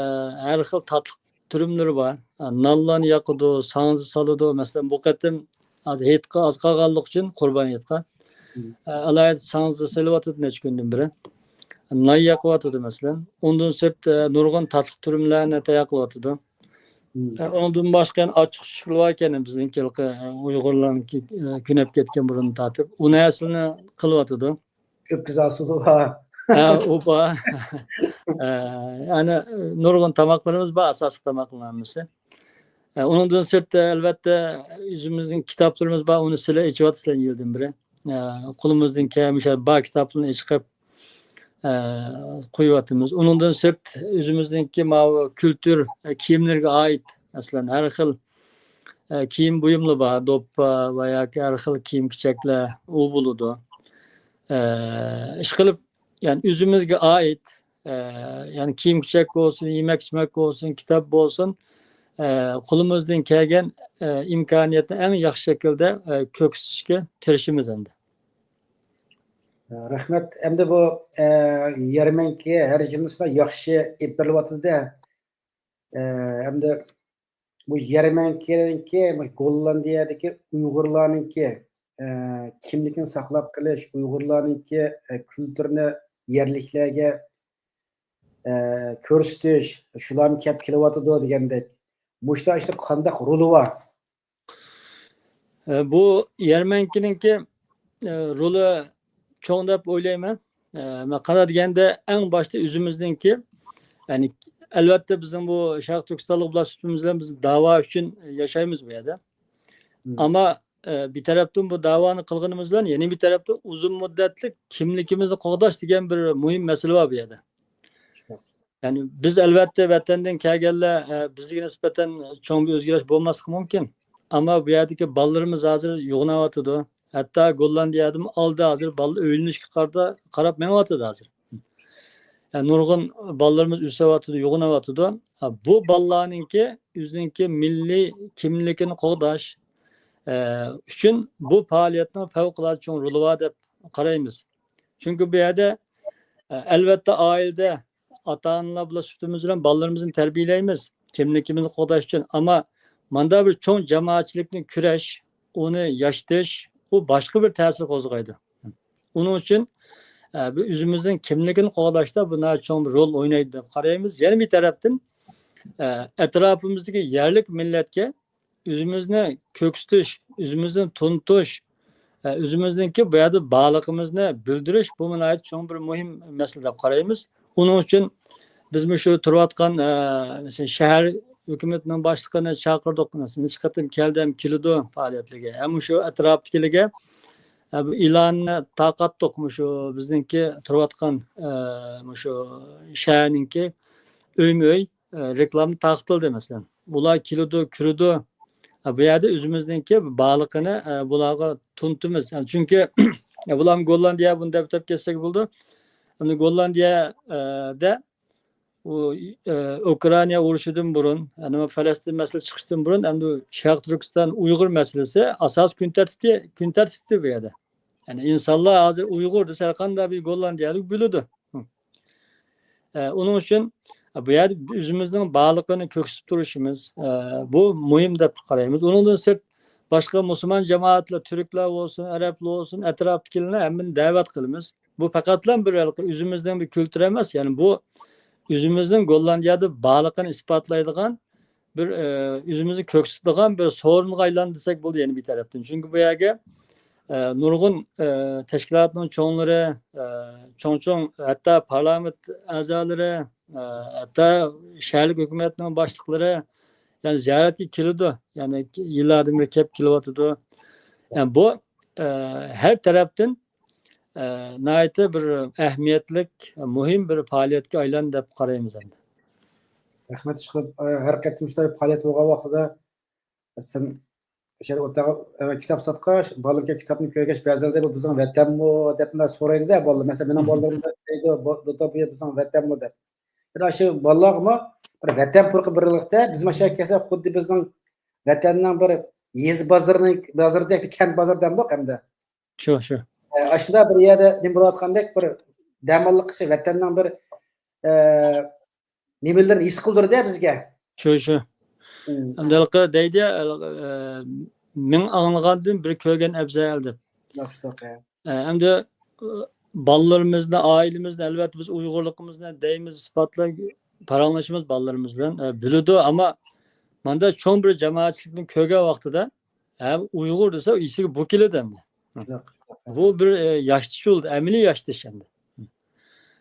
ھەر خىل تاتلىق تۈرۈملىرى بار. ئە، نانلارنى ياقىدۇ، ساڭزا سالىدۇ. مەسىلەن، بۇ قېتىم ھازىر ھېيتقا ئاز قالغانلىقى ئۈچۈن، قۇربان ھېيتقا، مم. ئە، ئالاھىدە ساڭزا سېلىۋاتىدۇ نەچچە كۈندىن بېرى. نان ياقىۋاتىدۇ، مەسىلەن. ئۇندىن سىرت، ئە، نۇرغۇن تاتلىق تۈرۈملەرنى تەييار قىلىۋاتىدۇ. مم. ئە، ئۇنىڭدىن باشقا يەنە ئاچچىق چۈچۈكلەر بار ئىكەن، بىزنىڭكى ھېلىقى، ئە، ئۇيغۇرلارنىڭكى، ئە، كۆنۈپ كەتكەن بۇرۇندىن تارتىپ. ئۇ نەرسىلەرنى قىلىۋاتىدۇ. ئۆپكە زاسۇلى بار. ھە، ئۇ بار. ئە، يەنى نۇرغۇن تاماقلىرىمىز بار، ئاساسلىق تاماقلىرىمىز ھەممىسى. ئە، ئۇنىڭدىن سىرت، ئەلۋەتتە، ئۆزىمىزنىڭ كىتابلىرىمىز بار، ئۇنى سىلەر ئېچىۋاتىسىلەر يىلدىن بېرى. ئە، قولىمىزدىن كەلگەنچە بار كىتابلارنى ئېچىقىپ، ئە، قويۇۋاتىمىز. ئۇنىڭدىن سىرت، ئۆزىمىزنىڭكى ماۋۇ كۈلتۈر، ئە، كىيىملىرىگە ئائىت، مەسىلەن، ھەر خىل، ئە، كىيىم بۇيۇملىرى بار، دوپپا ۋە ياكى ھەر خىل كىيىم-كېچەكلەر، ئۇ بولىدۇ. ئە، ئىشقىلىپ، يەنى ئۆزىمىزگە ئائىت، ئە، يەنى كىيىم-كېچەك بولسۇن، يېمەك-ئىچمەك بولسۇن، كىتاب بولسۇن، ئە، قولىمىزدىن كەلگەن، ئە، ئىمكانىيەتنى ئەڭ ياخشى شەكىلدە، ئە، كۆرسىتىشكە تىرىشىمىز ئەمدى. رەھمەت. ئەمدى بۇ، ئە، يەرمەنكە ھەر يىلى ياخشى ئېلىپ بېرىلىۋاتىدۇ-دە. ئە، ئەمدى بۇ يەرمەنكىنىڭكى، مۇشۇ گوللاندىيەدىكى ئۇيغۇرلارنىڭكى، ئە، كىملىكىنى ساقلاپ قېلىش، ئۇيغۇرلارنىڭكى، ئە، كۈلتۈرىنى يەرلىكلەرگە، ئە، كۆرسىتىش، شۇلارمۇ كەپ كېلىۋاتىدۇ دېگەندەك. مۇشۇ ئىشتا قانداق رولى بار؟ ئە، بۇ يەرمەنكىنىڭكى، ئە، رولى چوڭ دەپ ئويلايمەن. ئە، مەن قانداق دېگەندە، ئەڭ باشتا ئۆزىمىزنىڭكى، يەنى، ئەلۋەتتە، بىزنىڭ بۇ شەرقىي تۈركىستانلىق بىلەن سۈپىتىمىز بىلەن بىز داۋا ئۈچۈن ياشايمىز بۇ يەردە. مم. ئەمما، ئە، بىر تەرەپتىن بۇ داۋانى قىلغىنىمىز بىلەن، يەنە بىر تەرەپتىن ئۇزۇن مۇددەتلىك كىملىكىمىزنى قوغداش دېگەن بىر مۇھىم مەسىلە بار بۇ يەردە. يەنى بىز، ئەلۋەتتە، ۋەتەندىن كەلگەنلەر، ئە، بىزگە نىسبەتەن چوڭ بىر ئۆزگىرىش بولماسلىقى مۇمكىن. ئەمما بۇ يەردىكى بالىلىرىمىز ھازىر يوغىناۋاتىدۇ. ھەتتا گوللاندىيەدىمۇ ئالدى ھازىر بالىلار ئۆيلىنىشكە قارىتا-، قاراپ مېڭىۋاتىدۇ ھازىر. يەنى نۇرغۇن بالىلىرىمىز ئۆسۈۋاتىدۇ، يوغىناۋاتىدۇ. ھە، بۇ بالىلارنىڭكى ئۆزىنىڭكى مىللىي كىملىكىنى قوغداش، ئە، ئۈچۈن بۇ پائالىيەتنىڭ پەۋقۇلئاددە چوڭ رولى بار دەپ قارايمىز. چۈنكى بۇ يەردە، ئە، ئەلۋەتتە، ئائىلىدە ئاتا-ئانىلار بىلەن سۈپىتىمىز بىلەن بالىلىرىمىزنى تەربىيەلەيمىز، كىملىكىمىزنى قوغداش ئۈچۈن. ئەمما ماندا بىر چوڭ جامائەتچىلىكنى كۈرەش، ئۇنى ياشىتىش، ئۇ باشقا بىر تەسىر قوزغايدۇ. ئۇنىڭ ئۈچۈن، ئە، بىر ئۆزىمىزنىڭ كىملىكىنى قوغداشتا بۇ ناھايىتى چوڭ بىر رول ئوينايدۇ دەپ قارايمىز. يەنە بىر تەرەپتىن، ئە، ئەتراپىمىزدىكى يەرلىك مىللەتكە ئۆزىمىزنى كۆكسىتىش، ئۆزىمىزنى تونۇتۇش، ئە، ئۆزىمىزنىڭكى بۇ يەردە بارلىقىمىزنى بىلدۈرۈش، بۇمۇ ناھايىتى چوڭ بىر مۇھىم مەسىلە دەپ قارايمىز. ئۇنىڭ ئۈچۈن بىز مۇشۇ تۇرۇۋاتقان، ئە، مەسىلەن، شەھەر ھۆكۈمىتىنىڭ باشلىقىنى چاقىردۇق. مەسىلەن، نەچچە قېتىم كەلدى ھەم كېلىدۇ پائالىيەتلىرىگە. ھەم مۇشۇ ئەتراپتىكىلەرگە، ئە، بۇ ئېلاننى تارقاتتۇق. مۇشۇ بىزنىڭكى تۇرۇۋاتقان، ئە، مۇشۇ شەھەرنىڭكى ئۆيمۇ ئۆي، ئە، رېكلاما تارقىتىلدى، مەسىلەن. ئۇلار كېلىدۇ، كىرىدۇ. ئە، بۇ يەردە ئۆزىمىزنىڭكى بارلىقىنى، ئە، بۇلارغا تونۇتىمىز. يەنى چۈنكى، ئە، بۇلار گوللاندىيە بۇنى دەپ ئۆتۈپ كەتسەك بولىدۇ. ئەمدى گوللاندىيە، ئە، دە ئۇ، ئە، ئۇكرائىنا ئۇرۇشىدىن بۇرۇن، يەنى فەلەستىن مەسىلىسى چىقىشتىن بۇرۇن، ئەمدى شەرقىي تۈركىستان ئۇيغۇر مەسىلىسى ئاساسىي كۈن تەرتىپتە، كۈن تەرتىپتە بۇ يەردە. يەنى ئىنسانلار ھازىر ئۇيغۇر دېسە، ھەر قانداق بىر گوللاندىيەلىك بىلىدۇ. ئە، ئۇنىڭ ئۈچۈن بۇ يەردە ئۆزىمىزنىڭ بارلىقىنى كۆرسىتىپ تۇرۇشىمىز، ئە، بۇ مۇھىم دەپ قارايمىز. ئۇنىڭدىن سىرت، باشقا مۇسۇلمان جامائەتلەر، تۈركلەر بولسۇن، ئەرەبلەر بولسۇن، ئەتراپتىكىلەرنى ھەممىنى دەۋەت قىلىمىز. بۇ پەقەتلا بىر ھېلىقى ئۆزىمىزنىڭ بىر كۈلتۈرى ئەمەس، يەنى بۇ ئۆزىمىزنىڭ گوللاندىيەدە بارلىقىنى ئىسپاتلايدىغان بىر، ئە، ئۆزىمىزنى كۆرسىتىدىغان بىر سورۇنغا ئايلاندى دېسەك بولىدۇ يەنە بىر تەرەپتىن. چۈنكى بۇ يەرگە، ئە، نۇرغۇن، ئە، تەشكىلاتنىڭ چوڭلىرى، ئە، چوڭ-چوڭ ھەتتا پارلامېنت ئەزالىرى، ئە، ھەتتا شەھەرلىك ھۆكۈمەتنىڭ باشلىقلىرى، يەنى زىيارەتكە كېلىدۇ. يەنى يىللاردىن بېرى كېلىپ كېلىۋاتىدۇ. يەنى بۇ، ئە، ھەر تەرەپتىن، ئە، ناھايىتى بىر ئەھمىيەتلىك، مۇھىم بىر پائالىيەتكە ئايلاندى دەپ قارايمىز ئەمدى. رەھمەت ئىشقىلىپ، ئە، ھەر قېتىم شۇنداق پائالىيەت بولغان ۋاقتىدا، مەسىلەن، ئىچەردە ئولتۇرغان، ئە، كىتاب ساتقاچ، بالىلىرىمكى كىتابنى كۆرگەچ، بەزىلەردە «بۇ بىزنىڭ ۋەتەنمۇ؟» دەپ مۇنداق سورايدۇ-دە، بالىلار. مەسىلەن، مېنىڭ بالىلىرىم دەيدۇ، «بۇ، دادا، بۇ بىزنىڭ ۋەتەنمۇ؟» دەپ. بىر ئاشۇ بالىلارغىمۇ بىر ۋەتەن پۇرىقى بىرلىكتە، بىز مانا شۇ يەرگە كەلسەك، خۇددى بىزنىڭ ۋەتەننىڭ بىر يېزا بازىرىنىڭ، بازىرىدەك، بىر كەنت بازىرى دەمدۇق ئەمدى. شۇ، شۇ. ئە، ئاشۇنداق بىر يەردە نېمە بولۇۋاتقاندەك، بىر دەم ئالغۇچى ۋەتەننىڭ بىر، ئە، نېمىلىرىنى ھېس قىلدۇرىدۇ بىزگە. شۇ، شۇ. مم. ئەمدى ھېلىقى دەيدۇ، ئە، مىڭ ئاڭلىغاندىن بىر كۆرگەن ئەۋزەل دەپ. ياخشىلىق، ھە. ئە، ئەمدى، ئە، بالىلىرىمىزنى، ئائىلىمىزنى، ئەلۋەتتە، بىز ئۇيغۇرلۇقىمىزنى دەيمىز، ئىسپاتلاپ پاراڭلىشىمىز بالىلىرىمىز بىلەن، ئە، بىلىدۇ. ئەمما ماندا چوڭ بىر جامائەتچىلىكنى كۆرگەن ۋاقتىدا، ھە، ئۇيغۇر دېسە، ئېسىگە بۇ كېلىدۇ ئەمدى. شۇنداق. بۇ بىر، ئە، ياشىتىش يولى، ئەمەلىي ياشىتىش ئەمدى.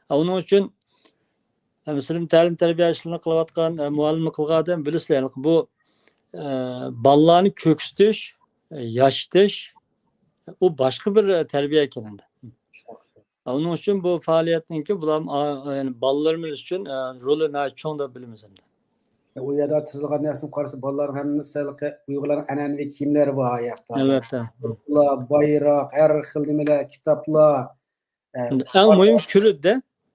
ئە، ئۇنىڭ ئۈچۈن، ئە، مەسىلەن، تەلىم-تەربىيە ئىشلىرىنى قىلىۋاتقان، ئە، مۇئەللىملىك قىلغان ئادەم بىلىسىلەر، بۇ، ئە، بالىلارنى كۆكسىتىش، ئە، ياشىتىش، ئۇ باشقا بىر، ئە، تەربىيە ئىكەن ئەمدى. ئە، ئۇنىڭ ئۈچۈن بۇ پائالىيەتنىڭكى بۇلار، ئا، يەنى بالىلىرىمىز ئۈچۈن، ئە، رولى ناھايىتى چوڭ دەپ بىلىمىز ئەمدى. ئۇ يەردە تىزىلغان نەرسىنى قارىسا، بالىلارنىڭ ھەممىسى ھېلىقى ئۇيغۇرلارنىڭ ئەنئەنىۋى كىيىملىرى بار ئاياقتا. ئەلۋەتتە. بايراق، ھەر خىل نېمىلەر، كىتابلار. ئە، ئەڭ مۇھىم كۈلىدە،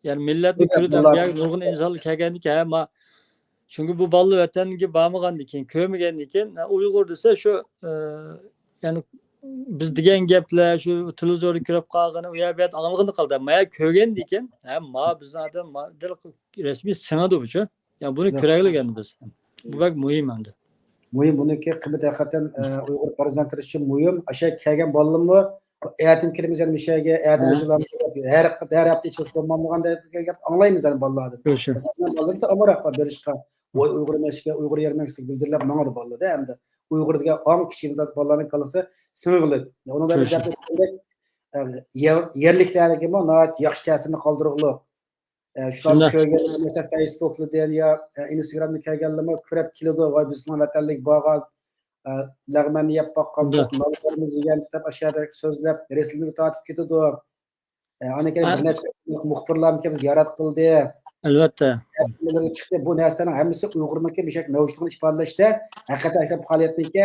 يەنى مىللەتنى كۈلىدە، بۇ يەرگە نۇرغۇن ئىنسانلار كەلگەندىن كېيىن، ھە، ما-، چۈنكى بۇ بالىلار ۋەتەنگە بارمىغاندىن كېيىن، كۆرمىگەندىن كېيىن، ئە، ئۇيغۇر دېسە شۇ، ئە، يەنى بىز دېگەن گەپلەر، شۇ تېلېۋىزوردا كۆرۈپ قالغىنى، ئۇ يەر بۇ يەردە ئاڭلىغىنى قالدى. ما يەر كۆرگەندىن كېيىن، ھە، ما بىزنىڭ ئادەم، ما، رەسمىي سىڭىدۇ بۇچۇ. يا، بۇنى كۆرەيلىگەن بىز. بۇ بەك مۇھىم ئەمدى. مۇھىم، بۇنىڭكى قىممىتى ھەقىقەتەن، ئە، ئۇيغۇر پەرزەنتلىرى ئۈچۈن مۇھىم. ئاشۇ كەلگەن بالىلىرىمۇ ئەتىم كېلىمىز يەنە مۇشۇ يەرگە، ئەتىم ھە. مۇشۇلار ھەر، ھەر ھەپتە ئېچىلسا بولمامدىغان دېگەن گەپ ئاڭلايمىز يەنە بالىلاردا. شۇ، شۇ. مەسىلەن، مەن بالىلىرىمدا ئامراق بار بېرىشقا. ۋاي، ئۇيغۇر مەشكە، ئۇيغۇر يەرمەنكىسىگە گۈلدۈرلەپ ماڭىدۇ بالىلار ئەمدى. ئۇيغۇر دېگەن ئاڭ كىچىكىدىن تارتىپ بالىلارنىڭ كاللىسى سىڭىغلىق. ئۇنىڭدا بىر شۇ، شۇ. گەپ ئېيتقاندەك، ئە، يەر-، يەرلىكلەرنىڭكىمۇ ناھايىتى ياخشى تەسىرىنى قالدۇرغۇلۇق. ئە، شۇلارنى كۆرگەن، مەسىلەن، فېيسبۇكلىرىدىن يا، ئە، ئىنستاگرامدىن كەلگەنلىرىمۇ كۆرۈپ كېلىدۇ، ۋاي، بىزنىڭ ۋەتەنلىك بارغان، ئە، لەغمەننى يەپ باققان، نانلىرىمىزنى يېگەن دەپ ئاشۇ يەردە سۆزلەپ، رەسىمگە تارتىپ كېتىدۇ. ئە، ئاندىن كېيىن بىر نەچچە مۇخبىرلارمۇ كېلىپ زىيارەت قىلدى. ئەلۋەتتە. چىقتى. بۇ نەرسىلەرنىڭ ھەممىسى ئۇيغۇرنىڭكى مۇشۇ مەۋجۇتلۇقىنى ئىپادىلەشتە ھەقىقەتەن پائالىيەتنىڭكى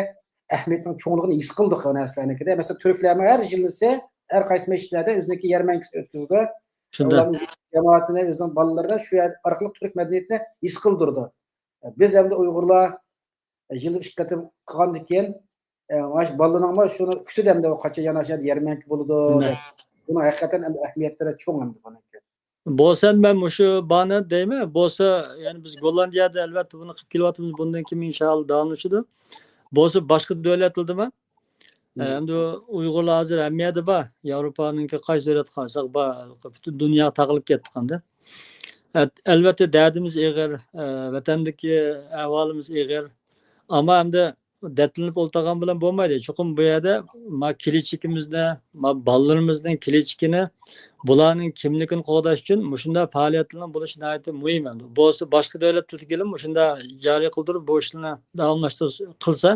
ئەھمىيىتىنىڭ چوڭلۇقىنى ھېس قىلدۇق بۇ نەرسىلەرنىڭكىدە. مەسىلەن، تۈركلەرمۇ ھەر يىلىسى ھەر قايسى مەسچىتلەردە ئۆزىنىڭكى يەرمەنكىسىنى ئۆتكۈزىدۇ. شۇنداق. ئۇلارنىڭ جامائىتىنى، ئۆزىنىڭ بالىلىرىنى شۇ يەر ئارقىلىق تۈرك مەدەنىيىتىنى ھېس قىلدۇرىدۇ. بىز ئەمدى ئۇيغۇرلار يىلدا ئىككى قېتىم قىلغاندىن كېيىن، ئە، مانا شۇ بالىلىرىنىڭمۇ شۇنى كۈتىدۇ ئەمدى، قاچان يەنە ئاشۇ يەردە يەرمەنكە بولىدۇ دەپ. بۇنىڭ ھەقىقەتەن ئەمدى ئەھمىيەتلىرى چوڭ ئەمدى بۇنىڭكى. بولسا مەن مۇشۇ بانى دەيمەن. بولسا، يەنى بىز گوللاندىيەدە ئەلۋەتتە بۇنى قىلىپ كېلىۋاتىمىز، بۇندىن كېيىن ئىنشائاللا داۋاملىشىدۇ. بولسا باشقا دۆلەتلەردىمۇ، ئە، ئەمدى ئۇيغۇرلار ھازىر ھەممە يەردە بار. ياۋروپانىڭكى قايسى دۆلەتكە قارىساق بار، پۈتۈن دۇنيا تاقىلىپ كەتتى قانداق. ئە، ئەلۋەتتە دەردىمىز ئېغىر، ئە، ۋەتەندىكى ئەھۋالىمىز ئېغىر. ئەمما ئەمدى دەتلىنىپ ئولتۇرغان بىلەن بولمايدۇ. چوقۇم بۇ يەردە ما كېلەچىكىمىزنى، ما بالىلىرىمىزنىڭ كېلەچىكىنى، بۇلارنىڭ كىملىكىنى قوغداش ئۈچۈن مۇشۇنداق پائالىيەتلەرنىڭ بولۇشى ناھايىتى مۇھىم ئەمدى. بولسا باشقا دۆلەتلەردىكىلەر مۇشۇنداق جارى قىلدۇرۇپ بۇ ئىشلارنى داۋاملاشتۇرۇش قىلسا،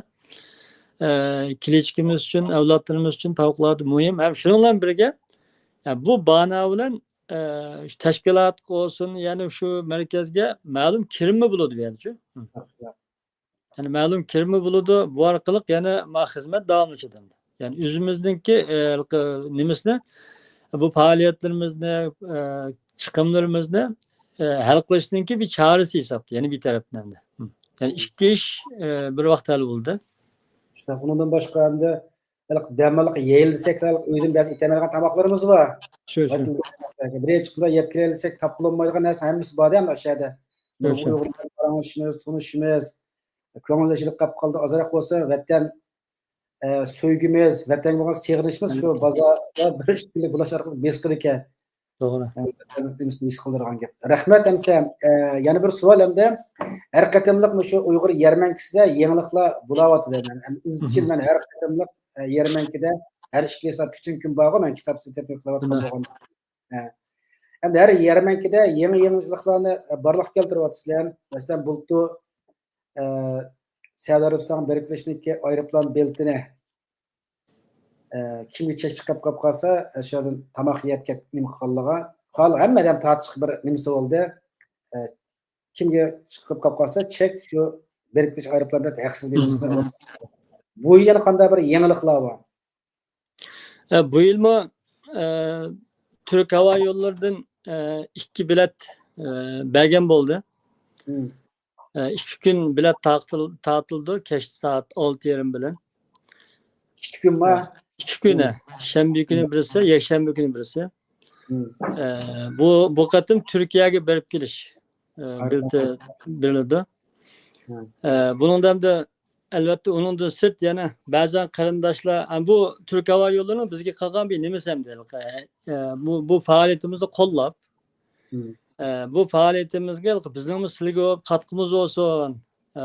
ئە، كېلەچىكىمىز ئۈچۈن، ئەۋلادلىرىمىز ئۈچۈن پەۋقۇلئاددە مۇھىم. ھەم شۇنىڭ بىلەن بىرگە، ئە، بۇ بانا بىلەن، ئە، شۇ تەشكىلاتقا بولسۇن، يەنى شۇ مەركەزگە مەلۇم كىرىممۇ بولىدۇ بۇ يەردىچۇ. يەنى مەلۇم كىرىمى بولىدۇ. بۇ ئارقىلىق يەنە ما خىزمەت داۋاملىشىدۇ. يەنى ئۆزىمىزنىڭكى، ئە، نېمىسىنى، بۇ پائالىيەتلىرىمىزنى، ئە، چىقىملىرىمىزنى، ئە، ھەل قىلىشنىڭكى بىر چارىسى ھېسابتا، يەنە بىر تەرەپتىن ئەمدى. يەنى ئىككى ئىش، ئە، بىر ۋاقىت ھەل بولدى. شۇنداق، ئۇنىڭدىن باشقا ئەمدى ھېلىقى دەم ئالغىلى يەيلىسەك، ئۆيدىن بەزى ئېتەلمەيدىغان تاماقلىرىمىز بار. شۇ، شۇ. بىرىنچى قىلدا يەپ كېلەيلىسەك، تاپقىلى بولمايدىغان نەرسە ھەممىسى بار-دە، ئەمدى ئاشۇ يەردە. شۇ، شۇ. ئۇيغۇر بىلەن پاراڭلىشىمىز، تونۇشىمىز. كۆڭۈل ئېچىلىپ قاپ قالدى، ئازراق بولسا ۋەتەن، ئە، سۆيگۈمىز، ۋەتەنگە بولغان سېغىنىشىمىز شۇ بازاردا بىر ئىككى كۈنلۈك بولۇش ئارقىلىق بېسىقىدىكەن. توغرا. ئە، ھېس قىلدۇرغان گەپ. رەھمەت ئەمسە. ئە، يەنە بىر سوئال ئەمدى. ھەر قېتىملىق مۇشۇ ئۇيغۇر يەرمەنكىسىدە يېڭىلىقلار بولاۋاتىدۇ. مەن، ئەم، ئىزچىل مەن ھەر قېتىملىق، ئە، يەرمەنكىدە ھەر ئىككى سائەت پۈتۈن كۈن بارغۇ، مەن كىتاب سېتىپ يوقلاۋاتقان بولغان. ئە. ئەمدى ھەر يەرمەنكىدە يېڭى يېڭىلىقلارنى، ئە، بارلىققا كەلتۈرۈۋاتىسىلەر. مەسىلەن، بۇلتۇر ئە، سەئۇدى ئەرەبىستانغا بېرىپ كېلىشنىڭكى ئايروپىلان بېلىتىنى، ئە، كىمگە چەك چىقىپ قاپ قالسا، ئە، شۇ يەردىن تاماق يەپ كەپ نېمە قىلغانلىقىغا، خال-، ھەممە ئادەم تارتىشقا بىر نېمىسى بولدى. ئە، كىمگە چىقىپ قاپ قالسا، چەك شۇ بېرىپ كېلىش ئايروپىلان بېلىتى ھەقسىز بېرىلسە. بۇ يەنە قانداق بىر يېڭىلىقلار بار؟ ئە، بۇ يىلمۇ، ئە، تۈرك ھاۋا يوللىرىدىن، ئە، ئىككى بېلەت، ئە، بەرگەن بولدى. ئە، ئىككى كۈن بېلەت تارتىل-، تارتىلىدۇ، كەچتە سائەت ئالتە يېرىم بىلەن. ئىككى كۈنمۇ؟ ئە، ئىككى كۈن، ئە. شەنبە كۈنى بىرسى، يەكشەنبە كۈنى بىرسى. ئە، بۇ، بۇ قېتىم تۈركىيەگە بېرىپ كېلىش، ئە، بېلىتى بېرىلىدۇ. ئە، بۇنىڭدا ئەمدى ئەلۋەتتە، ئۇنىڭدىن سىرت يەنە بەزەن قېرىنداشلار، ئە، بۇ تۈرك ھاۋا يوللىرىنىڭ بىزگە قىلغان بىر نېمىسى ئەمدى، ئە، بۇ، بۇ پائالىيىتىمىزنى قوللاپ، ئە، بۇ پائالىيىتىمىزگە بىزنىڭمۇ سىلىگە بولۇپ قاتقىمىز بولسۇن، ئە،